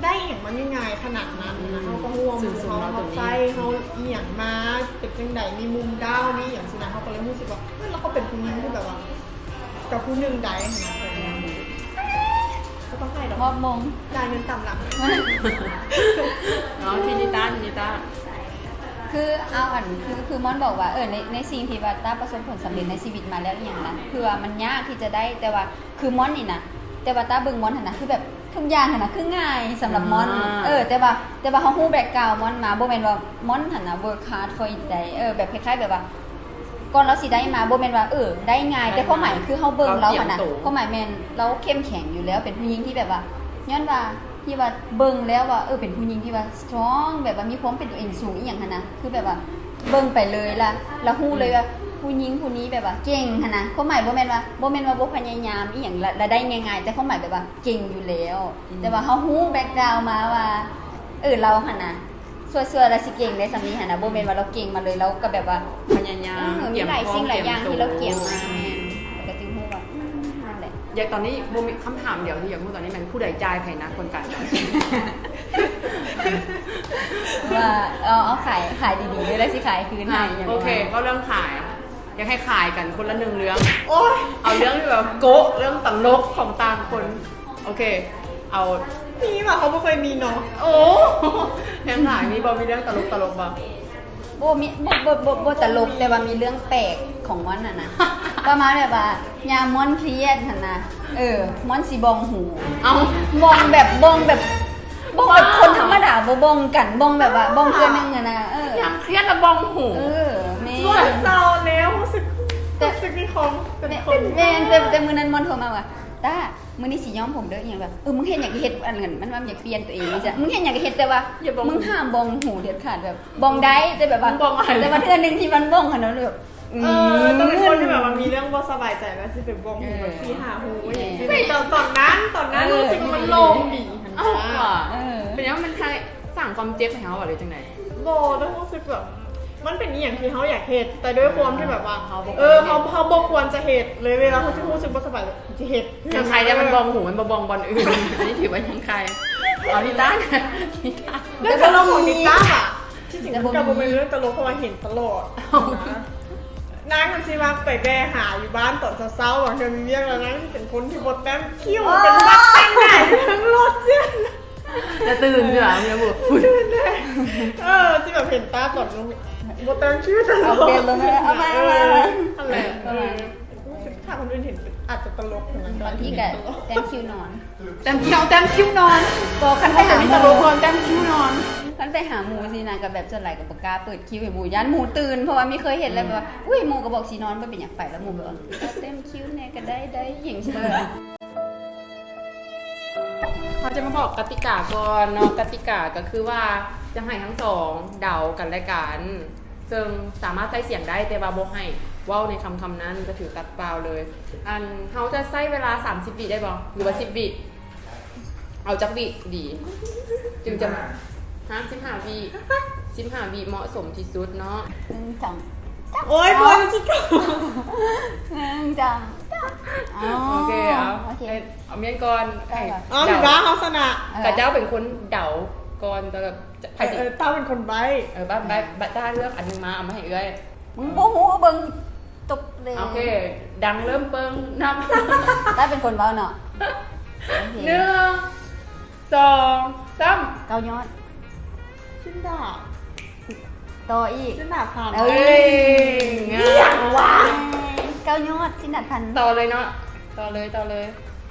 ໄດ້ຫຍັງມາງ່າຍໆຂະໜາດນັ້ນນະ ເຮົາກໍຮູ້ວ່າໝູ່ເຮົາ ເຮົາໃຊ້ ເຮົາອີ່ຫຍັງມາ ເປັນຈັ່ງໃດ ມີມຸມດ້າວ ມີຫຍັງຊີ້ນະ ເຮົາກໍເລີຍຮູ້ສຶກວ່າ ເອີ ລາວກໍເປັນຜູ້ຍິງທີ່ແບບວ່າ ກັບຜູ້ໜຶ່ງໄດ້ຫັ້ນນະ ກໍຕ້ອງໃຫ້ດອກ ມອບມົງ ຈ່າຍເງິນຕາມຫຼັງ ເນາະ ທີ່ນິຕາ ທີ່ນິຕາ ຄືເອົາອັນ ຄື ຄືມ່ອນບອກວ່າ ເອີ ໃນ ໃນສິ່ງທີ່ວ່າຕ້າປະສົບຜົນສຳເລັດໃນຊີວິດມາແລ້ວອີ່ຫຍັງນະ ຄືວ່າມັນຍາກທີ່ຈະໄດ້ ແຕ່ວ່າ ຄືມ່ອນນີ້ນະ ແຕ່ວ່າຕ້າເບິ່ງມ່ອນຫັ້ນນະ ຄືແບບທຸກຢ່າງຫັ້ນນະ ຄືງ່າຍສຳລັບມ່ອນ ອ່າ ເອີ ແຕ່ວ່າ ແຕ່ວ່າເຮົາຮູ້ແບັກກຣາວມ່ອນມາ ບໍ່ແມ່ນວ່າມ່ອນຫັ້ນນະ ເວີກຮາດຟໍອິດໄດ ເອີ ແບບຄ້າຍໆແບບວ່າ ກ່ອນລາວຊິໄດ້ມາ ບໍ່ແມ່ນວ່າ ເອີ ໄດ້ງ່າຍ ໄດ້ງ່າຍ ແຕ່ຄວາມໝາຍຄືເຮົາເບິ່ງລາວຫັ້ນນະ ຄວາມໝາຍແມ່ນລາວເຂັ້ມແຂງຢູ່ແລ້ວ ເປັນຜູ້ຍິງທີ່ແບບວ່າ ຍ້ອນວ່າ ທີ່ວ່າເບິ່ງແລ້ວວ່າ ເອີ ເປັນຜູ້ຍິງທີ່ວ່າສະຕຣອງ ແບບວ່າມີຄວາມເປັນຕົວເອງສູງອີ່ຫຍັງຫັ້ນນະ ຄືແບບວ່າເບິ່ງໄປເລີຍລະ ລະຮູ້ເລີຍວ່າ ອືມ ຜູ້ຍິງຜູ້ນີ້ແບບວ່າເກັ່ງຫັ້ນນະ ຄວາມໝາຍບໍ່ແມ່ນວ່າ ບໍ່ແມ່ນວ່າບໍ່ພະຍາຍາມອີ່ຫຍັງລະ ລະໄດ້ງ່າຍໆ ແຕ່ຄວາມໝາຍແບບວ່າເກັ່ງຢູ່ແລ້ວ ອືມ ແຕ່ວ່າເຮົາຮູ້ແບັກກຣາວມາວ່າ ເອີ ລາວຫັ້ນນະ ຊົ່ວໆລະຊິເກັ່ງໄດ້ສ່ຳນີ້ຫັ້ນນະ ບໍ່ແມ່ນວ່າລາວເກັ່ງມາເລີຍ ລາວກໍແບບວ່າພະຍາຍາມ ເອີ ມີຫຼາຍສິ່ງຫຼາຍຢ່າງທີ່ລາວກຽມມາ ແມ່ນ ກໍຈຶ່ງຮູ້ວ່າ ອືມ ນັ້ນແຫຼະ ຢາກ ຕອນນີ້ບໍ່ມີ ຄຳຖາມດຽວທີ່ຢາກຮູ້ຕອນນີ້ແມ່ນຜູ້ໃດຈ່າຍໃຜນະ ຄົນກາງຈ່າຍ ວ່າ ເອົາ ເອົາຂາຍ ຂາຍດີໆ ແລ້ວຊິຂາຍຄືນໃຫ້ ອ່ະ ໂອເຄ ເວົ້າເລື່ອງຂາຍ ຢາກໃຫ້ຂາຍກັນຄົນລະໜຶ່ງເລື່ອງ ໂອ້ຍ ເອົາເລື່ອງທີ່ແບບໂກະ ເລື່ອງຕະຫຼົກຂອງຕ່າງຄົນ ໂອເຄ ເອົາ ມີວ່າ ເຮົາບໍ່ເຄີຍມີເນາະ ໂອ້ ແຮງຫຼາຍ ມີບໍ່ ມີເລື່ອງຕະຫຼົກ ຕະຫຼົກບໍ່? ບໍ່ມີ ບໍ່ ບໍ່ ບໍ່ ບໍ່ຕະຫຼົກ ແຕ່ວ່າມີເລື່ອງແປກຂອງມ່ອນຫັ້ນນະ ປະມານແບບວ່າ ຍາມມ່ອນຄຽດຫັ້ນນະ ເອີ ມ່ອນຊິບ້ອງຫູ ເອົ້າ ບ້ອງແບບ ບ້ອງແບບ ບ້ອງແບບຄົນທຳມະດາ ບໍ່ບ້ອງກັນ ບ້ອງແບບວ່າບ້ອງເທື່ອໜຶ່ງຫັ້ນນະ. ເອີ ຍາມຄຽດລະບ້ອງຫູ. ເອີ ແມ່ນ ຊ່ວຍເຊົາແລ້ວ ຮູ້ສຶກ ແຕ່ ຮູ້ສຶກມີຄວາມເປັນຄົນ ແມ່ນ ແຕ່ ແຕ່ມື້ນັ້ນມ່ອນໂທມາວ່າ ຕາ ມື້ນີ້ຊິຍ້ອມຜົມເດີ ອີ່ຫຍັງແບບ ເອີ ມຶງເຮັດຫຍັງກະເຮັດ ອັນນັ້ນມັນວ່າມັນຢາກປ່ຽນຕົວເອງຈັ່ງຊີ້ ມຶງເຮັດຫຍັງກະເຮັດ ແຕ່ວ່າມຶງຫ້າມບ້ອງຫູເດັດຂາດ ແບບບ້ອງໄດ້ ແຕ່ແບບວ່າ ແຕ່ວ່າເທື່ອໜຶ່ງທີ່ມັນບ້ອງຫັ້ນນະ ແບບ ເອີ ຕ້ອງເປັນຄົນທີ່ແບບວ່າມີເລື່ອງບໍ່ສະບາຍໃຈ ແລ້ວຊິໄປບ້ອງຫູ ເອີ ແບບສີ່ຫ້າຫູ ເອີ ຢ່າງຊີ້. ແຕ່ຕອນນັ້ນ ຕອນນັ້ນ ເອີ ຮູ້ສຶກວ່າມັນໂລ່ງດີຫັ້ນນະ. ເອົ້າ ເປັນຫຍັງມັນຄາຍສ້າງຄວາມເຈັບໃຫ້ເຮົາຫວາ ຫຼືຈັ່ງໃດ? ບໍ່ ແຕ່ຮູ້ສຶກແບບ ມັນເປັນອີ່ຫຍັງທີ່ເຮົາຢາກເຮັດ ແຕ່ດ້ວຍຄວາມທີ່ແບບວ່າ ເອີ ເຮົາ ເຮົາບໍ່ຄວນຈະເຮັດເລີຍ ເວລາເຮົາຈະຮູ້ສຶກບໍ່ສະບາຍ ຈະເຮັດ. ຍັງຄາຍໄດ້ ມັນບ້ອງຫູ ມັນບໍ່ບ້ອງບ່ອນອື່ນ ອັນນີ້ຖືວ່າຍັງຄາຍ. ເອົາ ນິຕາ ນິຕາ ເລື່ອງຕະຫຼົກຂອງນິຕາອະ ທີ່ຈິງມັນກະບໍ່ແມ່ນເລື່ອງຕະຫຼົກ ເພາະວ່າເຫັນຕະຫຼອດ. ນາງມັນຊິມັກໄປແວ່ຫາຢູ່ບ້ານຕອນເຊົ້າໆ ບາງເທື່ອມີວຽກ ແລ້ວນາງຊິເປັນຄົນທີ່ບໍ່ແຕ້ມຄິ້ວ ເປັນບັກແຕ່ງໜ້າຢູ່ເທິງລົດ. ແຕ່ຕື່ນເທື່ອເນາະ ເອີ ທີ່ແບບເຫັນຕາຕອນລົງ ບໍ່ແຕ່ງຄິ້ວຕະຫຼອດ. ໂອເຄ ລົງແລ້ວ ເອົາໃໝ່ ເອົາໃໝ່ ເອີ ນັ້ນແຫຼະ ເອີ ຖ້າຄົນອື່ນເຫັນອາດຈະຕະຫຼົກ ບາງທີກະແຕ່ງຄິ້ວນອນ ແຕ້ມຄິ້ວ ແຕ້ມຄິ້ວນອນ. ບໍ່ ຄັນໄປຫາໝູ່ ຕະຫຼົກກ່ອນ ແຕ້ມຄິ້ວນອນ. ຄັນໄປຫາໝູ່ຊີ້ນະ ກະແບບສ່ວນຫຼາຍກະບໍ່ກ້າເປີດຄິ້ວໃຫ້ໝູ່ ຢ້ານໝູ່ຕື່ນ ເພາະວ່າມີເຄີຍເຮັດແລ້ວ ແບບວ່າ ອຸ້ຍ ໝູ່ກະບອກຊິນອນ ບໍ່ເປັນຫຍັງ ໄປແລ້ວໝູ່ແບບວ່າ ແຕ້ມຄິ້ວແດ່ກະໄດ້ ໄດ້ຫຍັງຊີ້. ເຮົາຈະມາບອກກະຕິກາກ່ອນເນາະ. ກະຕິກາກະຄືວ່າຈະໃຫ້ທັງສອງເດົາກັນແລະກັນ ເຊິ່ງສາມາດໃຊ້ສຽງໄດ້ ແຕ່ວ່າບໍ່ໃຫ້ເວົ້າໃນຄຳຄຳນັ້ນ ຈະຖືກຕັດປ່າວເລີຍ. ອັນ ເຮົາຈະໃຊ້ເວລາສາມສິບວິໄດ້ບໍ່ ຫຼືວ່າສິບວິ? ເອົາຈັກວິດີ ຈຶ່ງຈະ ຮະ ສິບຫ້າວິ ສິບຫ້າວິເໝາະສົມທີ່ສຸດເນາະ. ໜຶ່ງ ສອງ ສາມ ໂອ້ຍ ໂອ້ຍ ໜຶ່ງ ສອງ ສາມ ໂອເຄ ເອົາ ໂອເຄ ເອົາມ້ຽນກ່ອນ ເອົາ ເຮົາຊະນະ ເອີ ຂະເຈົ້າເປັນຄົນເດົາກ່ອນ ແຕ່ແບບ ໃຜຊິ ເອີ ເຕົ້າເປັນຄົນໃບ້ ເອີ ໃບ້ ໃບ້ ໃບ້ ຕ້າເລືອກອັນໜຶ່ງມາ ເອົາມາໃຫ້ເອື້ອຍ. ມຶງບໍ່ຮູ້ ເບິ່ງ ຕົກເລຍ. ໂອເຄ ດັງເລີ່ມເປິງ ນັບ ຕ້າເປັນຄົນເວົ້າເນາະ. ໂອເຄ ໜຶ່ງ ສອງ ສາມ ເກົ້າຍອດ ຊິນດາ ຕໍ່ອີກ ຊິນດາພັນ. ເອີ ເອີ ອີ່ຫຍັງວະ ເກົ້າຍອດ ຊິນດາພັນ. ຕໍ່ເລີຍເນາະ ຕໍ່ເລີຍ ຕໍ່ເລີຍ.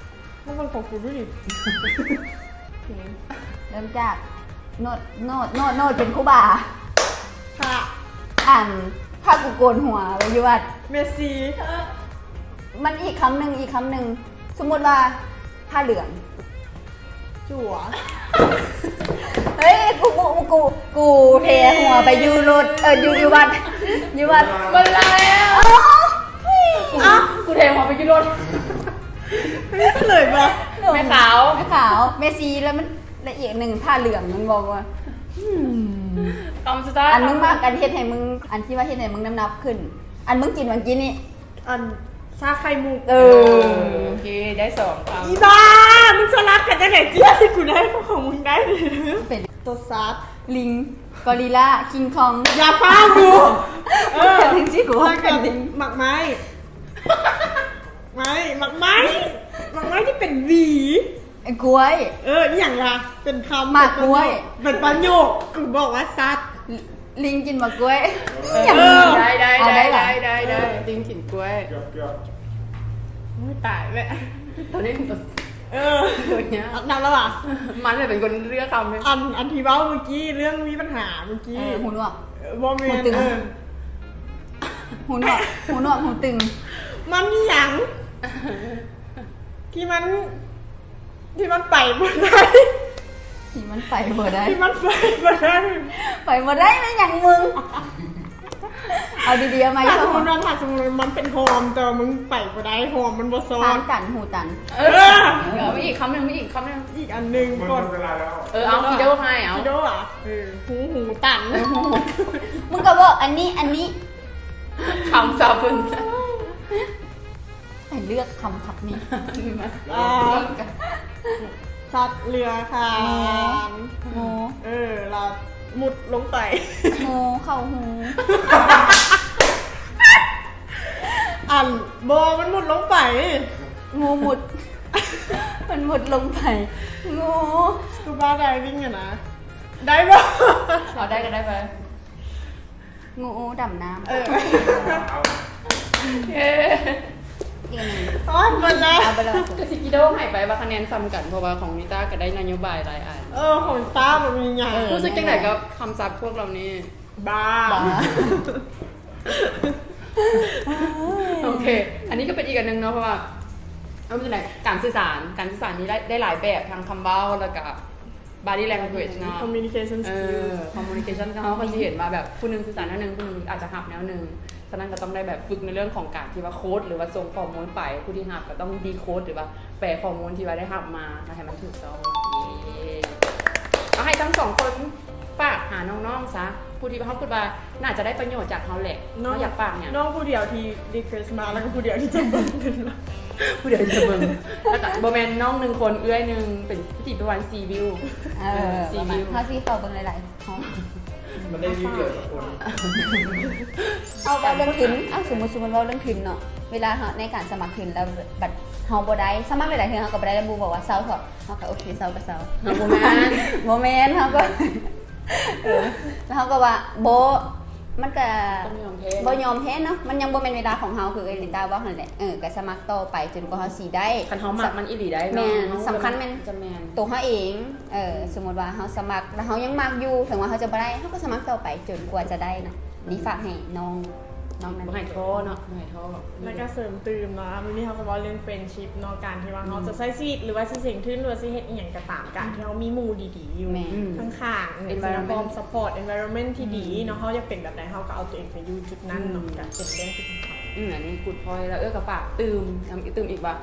ມາເບິ່ງຂອງກູດູນີ້ ໂອເຄ ເລີ່ມຈາກໂນດ ໂນດ ໂນດ ໂນດ ເປັນຄູບາ ພະ ອັນ ພະກູໂກນຫົວໄວ້ຢູ່ວັດ ເມຊີ. ມັນອີກຄຳໜຶ່ງ ອີກຄຳໜຶ່ງ ສົມມຸດວ່າ ຜ້າເຫຼືອງ ຈົວ. ເຮີ້ຍ ກູ ກູ ກູ ກູແທຫົວໄປຢູ່ລົດ ເອີ ຢູ່ ຢູ່ວັດ ຢູ່ວັດ. ໝົດແລ້ວ ເອົ້າ ກູແທຫົວໄປຢູ່ລົດ. ມີສະເຫຼີຍບໍ່? ແມ່ຂາວ ແມ່ຂາວ ແມ່ຊີ ແລ້ວມັນ ແລະ ອີກໜຶ່ງຜ້າເຫຼືອງ ມັນບອກວ່າ ອືມ ຄຳສຸດທ້າຍ ອັນມຶງມັກ ອັນເຮັດໃຫ້ມຶງ ອັນທີ່ວ່າເຮັດໃຫ້ມຶງນ້ຳໜັກຂຶ້ນ ອັນມຶງກິນຫວ່າງກີ້ນີ້ ອັນຊາໄຂ່ມຸກ. ເອີ ເອີ ໂອເຄ ໄດ້ສອງຄຳ. ອີບ້າ ມຶງສະຫຼັບກັນຈັ່ງໃດ? ຈີ່ ກູໄດ້ຂອງມຶງໄດ້ ເປັນໂຕສັດ ລິງ ກໍຣິລາ ຄິງຄອງ. ຢ່າຟ້າວດູ ເອີ ຈັ່ງຊີ້ ກູວ່າກັນ ໝາກໄມ້ ໄມ້ ໝາກໄມ້ ໝາກໄມ້ທີ່ເປັນຫວີ ເອີ ກ້ວຍ ເອີ ອີ່ຫຍັງລະ ເປັນຄຳ ໝາກກ້ວຍ ເປັນປະໂຫຍກ ເປັນປະໂຫຍກ ກູບອກວ່າສັດ ລິງກິນໝາກກ້ວຍ. ເອີ ໄດ້ ໄດ້ ໄດ້ ໄດ້ ໄດ້ ລິງກິນກ້ວຍ. ເກືອບ ເກືອບ ໂອ້ຍ ຕາຍແລ້ວ ຕອນນີ້ ເອີ ຍາກ ນັບແລ້ວຫວາ? ມັນເປັນຄົນເລືອກຄຳເລີຍ. ອັນ ອັນທີ່ເວົ້າມື້ກີ້ ເລື່ອງມີບັນຫາມື້ກີ້ ເອີ ຫູໜວກ ເອີ ບໍ່ແມ່ນ ຫູຕຶງ ເອີ ຫູໜວກ ຫູໜວກ ຫູຕຶງ ມັນອີ່ຫຍັງ ທີ່ມັນ ທີ່ມັນໄປບໍ່ໄດ້ ທີ່ມັນໄປບໍ່ໄດ້ ທີ່ມັນໄປບໍ່ໄດ້ ໄປບໍ່ໄດ້ແມ່ນຫຍັງມຶງ? ເອົາດີໆ ເອົາໃໝ່. ຖ້າສົມມຸດວ່າ ຖ້າສົມມຸດວ່າມັນເປັນຮອມ ແຕ່ວ່າມຶງໄປບໍ່ໄດ້ ຮອມມັນບໍ່ຊອດ ທາງຕັນ ຫູຕັນ. ເອີ ເອີ ເອົາມາອີກຄຳໜຶ່ງ ມາອີກຄຳໜຶ່ງ ອີກອັນໜຶ່ງກ່ອນ. ເອີ ເອົາ ຄິໂດໃຫ້ ເອົາ ຄິໂດຫວາ? ເອີ ຫູ ຫູຕັນ ເອີ ຫູ ມຶງກໍບອກອັນນີ້ ອັນນີ້ ຄຳສັບເພິ່ນ ໃຫ້ເລືອກຄຳສັບນີ້ ອ່າ ສັດເລືອຍຄານ ງູ ງູ ເອີ ລະມຸດລົງໄປ ງູເຂົ້າຫູ ອັນ ບໍ່ ມັນມຸດລົງໄປ ງູມຸດ ມັນມຸດລົງໄປ ງູ ສະກູບາໄດວິງຫັ້ນນະ ໄດ້ບໍ່? ເອົາໄດ້ກໍໄດ້ໄປ. ງູດຳນ້ຳ ເອີ ເຢ້ ອີກອັນໜຶ່ງ ໂອ້ຍ ໝົດແລ້ວ ເອົາໄປແລ້ວ ກໍຊິກິໂດໃຫ້ໄປວ່າຄະແນນສ່ຳກັນ ເພາະວ່າຂອງນິຕ້າກໍໄດ້ນະໂຍບາຍຫຼາຍອັນ. ເອີ ຂອງນິຕ້າບໍ່ມີຫຍັງ. ເອີ ຮູ້ສຶກຈັ່ງໃດກັບຄຳສັບພວກເຫຼົ່ານີ້? ບ້າ ບ້າ. ໂອເຄ ອັນນີ້ກໍເປັນອີກອັນໜຶ່ງເນາະ ເພາະວ່າ ເອົາຈັ່ງໃດ ການສື່ສານ ການສື່ສານນີ້ໄດ້ ໄດ້ຫຼາຍແບບ ທັງຄຳເວົ້າ ແລ້ວກໍ body language ເນາະ communication ເອີ skill communication ເຮົາກໍຊິເຫັນວ່າແບບຜູ້ໜຶ່ງສື່ສານແນວໜຶ່ງ ຜູ້ໜຶ່ງອາດຈະຮັບແນວໜຶ່ງ. ສະນັ້ນກໍຕ້ອງໄດ້ແບບຝຶກໃນເລື່ອງຂອງການທີ່ວ່າໂຄດ ຫຼືວ່າສົ່ງຂໍ້ມູນໄປ ຜູ້ທີ່ຮັບກໍຕ້ອງດີໂຄດ ຫຼືວ່າແປຂໍ້ມູນທີ່ວ່າໄດ້ຮັບມາ ແລ້ວໃຫ້ມັນຖືກຕ້ອງ. ເອີ ເອົາໃຫ້ທັງສອງຄົນຝາກຫານ້ອງໆ ຊະ ຜູ້ທີ່ເຮົາຄິດວ່າໜ້າຈະໄດ້ປະໂຫຍດຈາກເຮົາແຫຼະ. ນ້ອງ ເຮົາຢາກຝາກຫຍັງ? ນ້ອງຜູ້ດຽວທີ່ request ມາ ແລ້ວກໍຜູ້ດຽວທີ່ຈະເບິ່ງ ຜູ້ດຽວທີ່ຈະເບິ່ງ ແລ້ວກໍບໍ່ແມ່ນນ້ອງໜຶ່ງຄົນ ເອື້ອຍໜຶ່ງ ເປັນ ທີ່ປະມານສີ່ວິວ. ເອີ ເອີ ສີ່ວິວ ປະມານ ເຮົາຊິເຂົ້າເບິ່ງຫຼາຍໆ ມັນໄດ້ວິວເດີ ເຮົາເວົ້າເລື່ອງທຶນ ເອົາ ສົມມຸດ ສົມມຸດເວົ້າເລື່ອງທຶນເນາະ ເວລາເຮົາ ໃນການສະໝັກທຶນ ແລ້ວບັດເຮົາບໍ່ໄດ້ ສະໝັກຫຼາຍໆເທື່ອເຮົາກໍບໍ່ໄດ້ ແລ້ວໝູ່ບອກວ່າເຊົາເຖາະ ເຮົາກໍໂອເຄ ເຊົາກໍເຊົາ. ເຮົາບໍ່ແມ່ນ ບໍ່ແມ່ນ ເຮົາກໍ ເອີ ແລ້ວເຮົາກໍວ່າ ບໍ່ ມັນກໍ ຕ້ອງຍອມແພ້ ບໍ່ຍອມແພ້ເນາະ ມັນຍັງບໍ່ແມ່ນເວລາຂອງເຮົາ ຄືເອື້ອຍລິນດາເວົ້າຫັ້ນແຫຼະ. ເອີ ກໍສະໝັກຕໍ່ໄປຈົນກວ່າເຮົາຊິໄດ້ ຄັນເຮົາມັກມັນອີ່ຫຼີໄດ້ເນາະ ແມ່ນ ສຳຄັນແມ່ນ ຈະແມ່ນ ໂຕເຮົາເອງ. ເອີ ສົມມຸດວ່າເຮົາສະໝັກ ແລ້ວເຮົາຍັງມັກຢູ່ ເຖິງວ່າເຮົາຈະບໍ່ໄດ້ ເຮົາກໍສະໝັກຕໍ່ໄປຈົນກວ່າຈະໄດ້ນະ. ນີ້ຝາກໃຫ້ນ້ອງ ນ້ອງນັ້ນ ບໍ່ໃຫ້ທໍ້ເນາະ ບໍ່ໃຫ້ທໍ້. ແລ້ວກໍເສີມຕື່ມເນາະ ມື້ນີ້ເຮົາກໍເວົ້າເລື່ອງ friendship ເນາະ ການທີ່ວ່າເຮົາ ອືມ ຈະໃຊ້ຊີວິດ ຫຼືວ່າຊິເສັງທຶນ ຫຼືວ່າຊິເຮັດອີ່ຫຍັງກໍຕາມ ການທີ່ເຮົາມີໝູ່ດີໆຢູ່ ແມ່ນ ອືມ ຂ້າງໆ ເອີ environment ຊິມາພ້ອມ support environment ທີ່ດີ ອືມ ເນາະ ເຮົາຢາກເປັນແບບໃດ ເຮົາກໍເອົາຕົວເອງໄປຢູ່ຈຸດນັ້ນເນາະ ອືມ ກໍເປັນເລື່ອງທີ່ສຳຄັນ. ອືມ ອັນນີ້ good point ແລ້ວເອື້ອຍກໍຝາກຕື່ມ ຕື່ມອີກວ່າ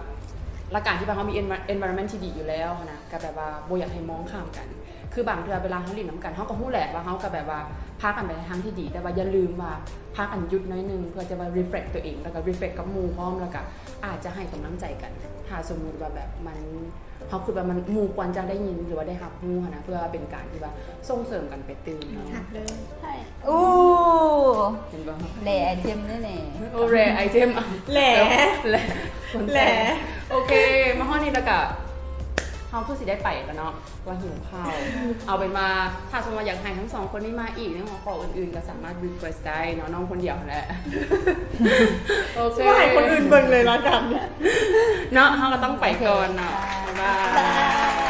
ລະການທີ່ວ່າເຮົາມີ envi- environment ທີ່ດີຢູ່ແລ້ວຫັ້ນນະ ກໍແບບວ່າບໍ່ຢາກໃຫ້ມອງຂ້າມກັນ ຄືບາງເທື່ອເວລາເຮົາຫຼິ້ນນຳກັນ ເຮົາກໍຮູ້ແຫຼະວ່າເຮົາກໍແບບວ່າພາກັນໄປໃນທາງທີ່ດີ ແຕ່ວ່າຢ່າລືມວ່າພາກັນຢຸດໜ້ອຍໜຶ່ງ ເພື່ອຈະວ່າ reflect ຕົວເອງ ແລ້ວກໍ reflect ກັບໝູ່ພ້ອມ ແລ້ວກໍອາດຈະໃຫ້ກຳລັງໃຈກັນ ຖ້າສົມມຸດວ່າແບບມັນ ເຮົາຄິດວ່າມັນ ໝູ່ຄວນຈະໄດ້ຍິນ ຫຼືວ່າໄດ້ຮັບຮູ້ຫັ້ນນະ ເພື່ອເປັນການທີ່ວ່າສົ່ງເສີມກັນໄປຕື່ມເນາະ. ຮັກເດີ ໂອ້ ເຫັນບໍ່? Rare item ແນ່ໆ ໂອ້ rare item ແຫຼະ ແຫຼະ ແຫຼະ. ໂອເຄ ມາຮອດນີ້ແລ້ວກະ ເຮົາຄືຊິໄດ້ໄປແລ້ວເນາະ ວ່າຫິວເຂົ້າ. ເອົາເປັນວ່າ ຖ້າສົມມຸດວ່າຢາກໃຫ້ທັງສອງຄົນນີ້ມາອີກ ໃນຫົວຂໍ້ອື່ນໆ ກໍສາມາດ request ໄດ້ເນາະ ນ້ອງຄົນດຽວຫັ້ນແຫຼະ. ໂອເຄ ບໍ່ໃຫ້ຄົນອື່ນເບິ່ງເລີຍລະກັນເນາະ ເຮົາກໍຕ້ອງໄປກ່ອນເນາະ. ໂອເຄ ບາຍບາຍ.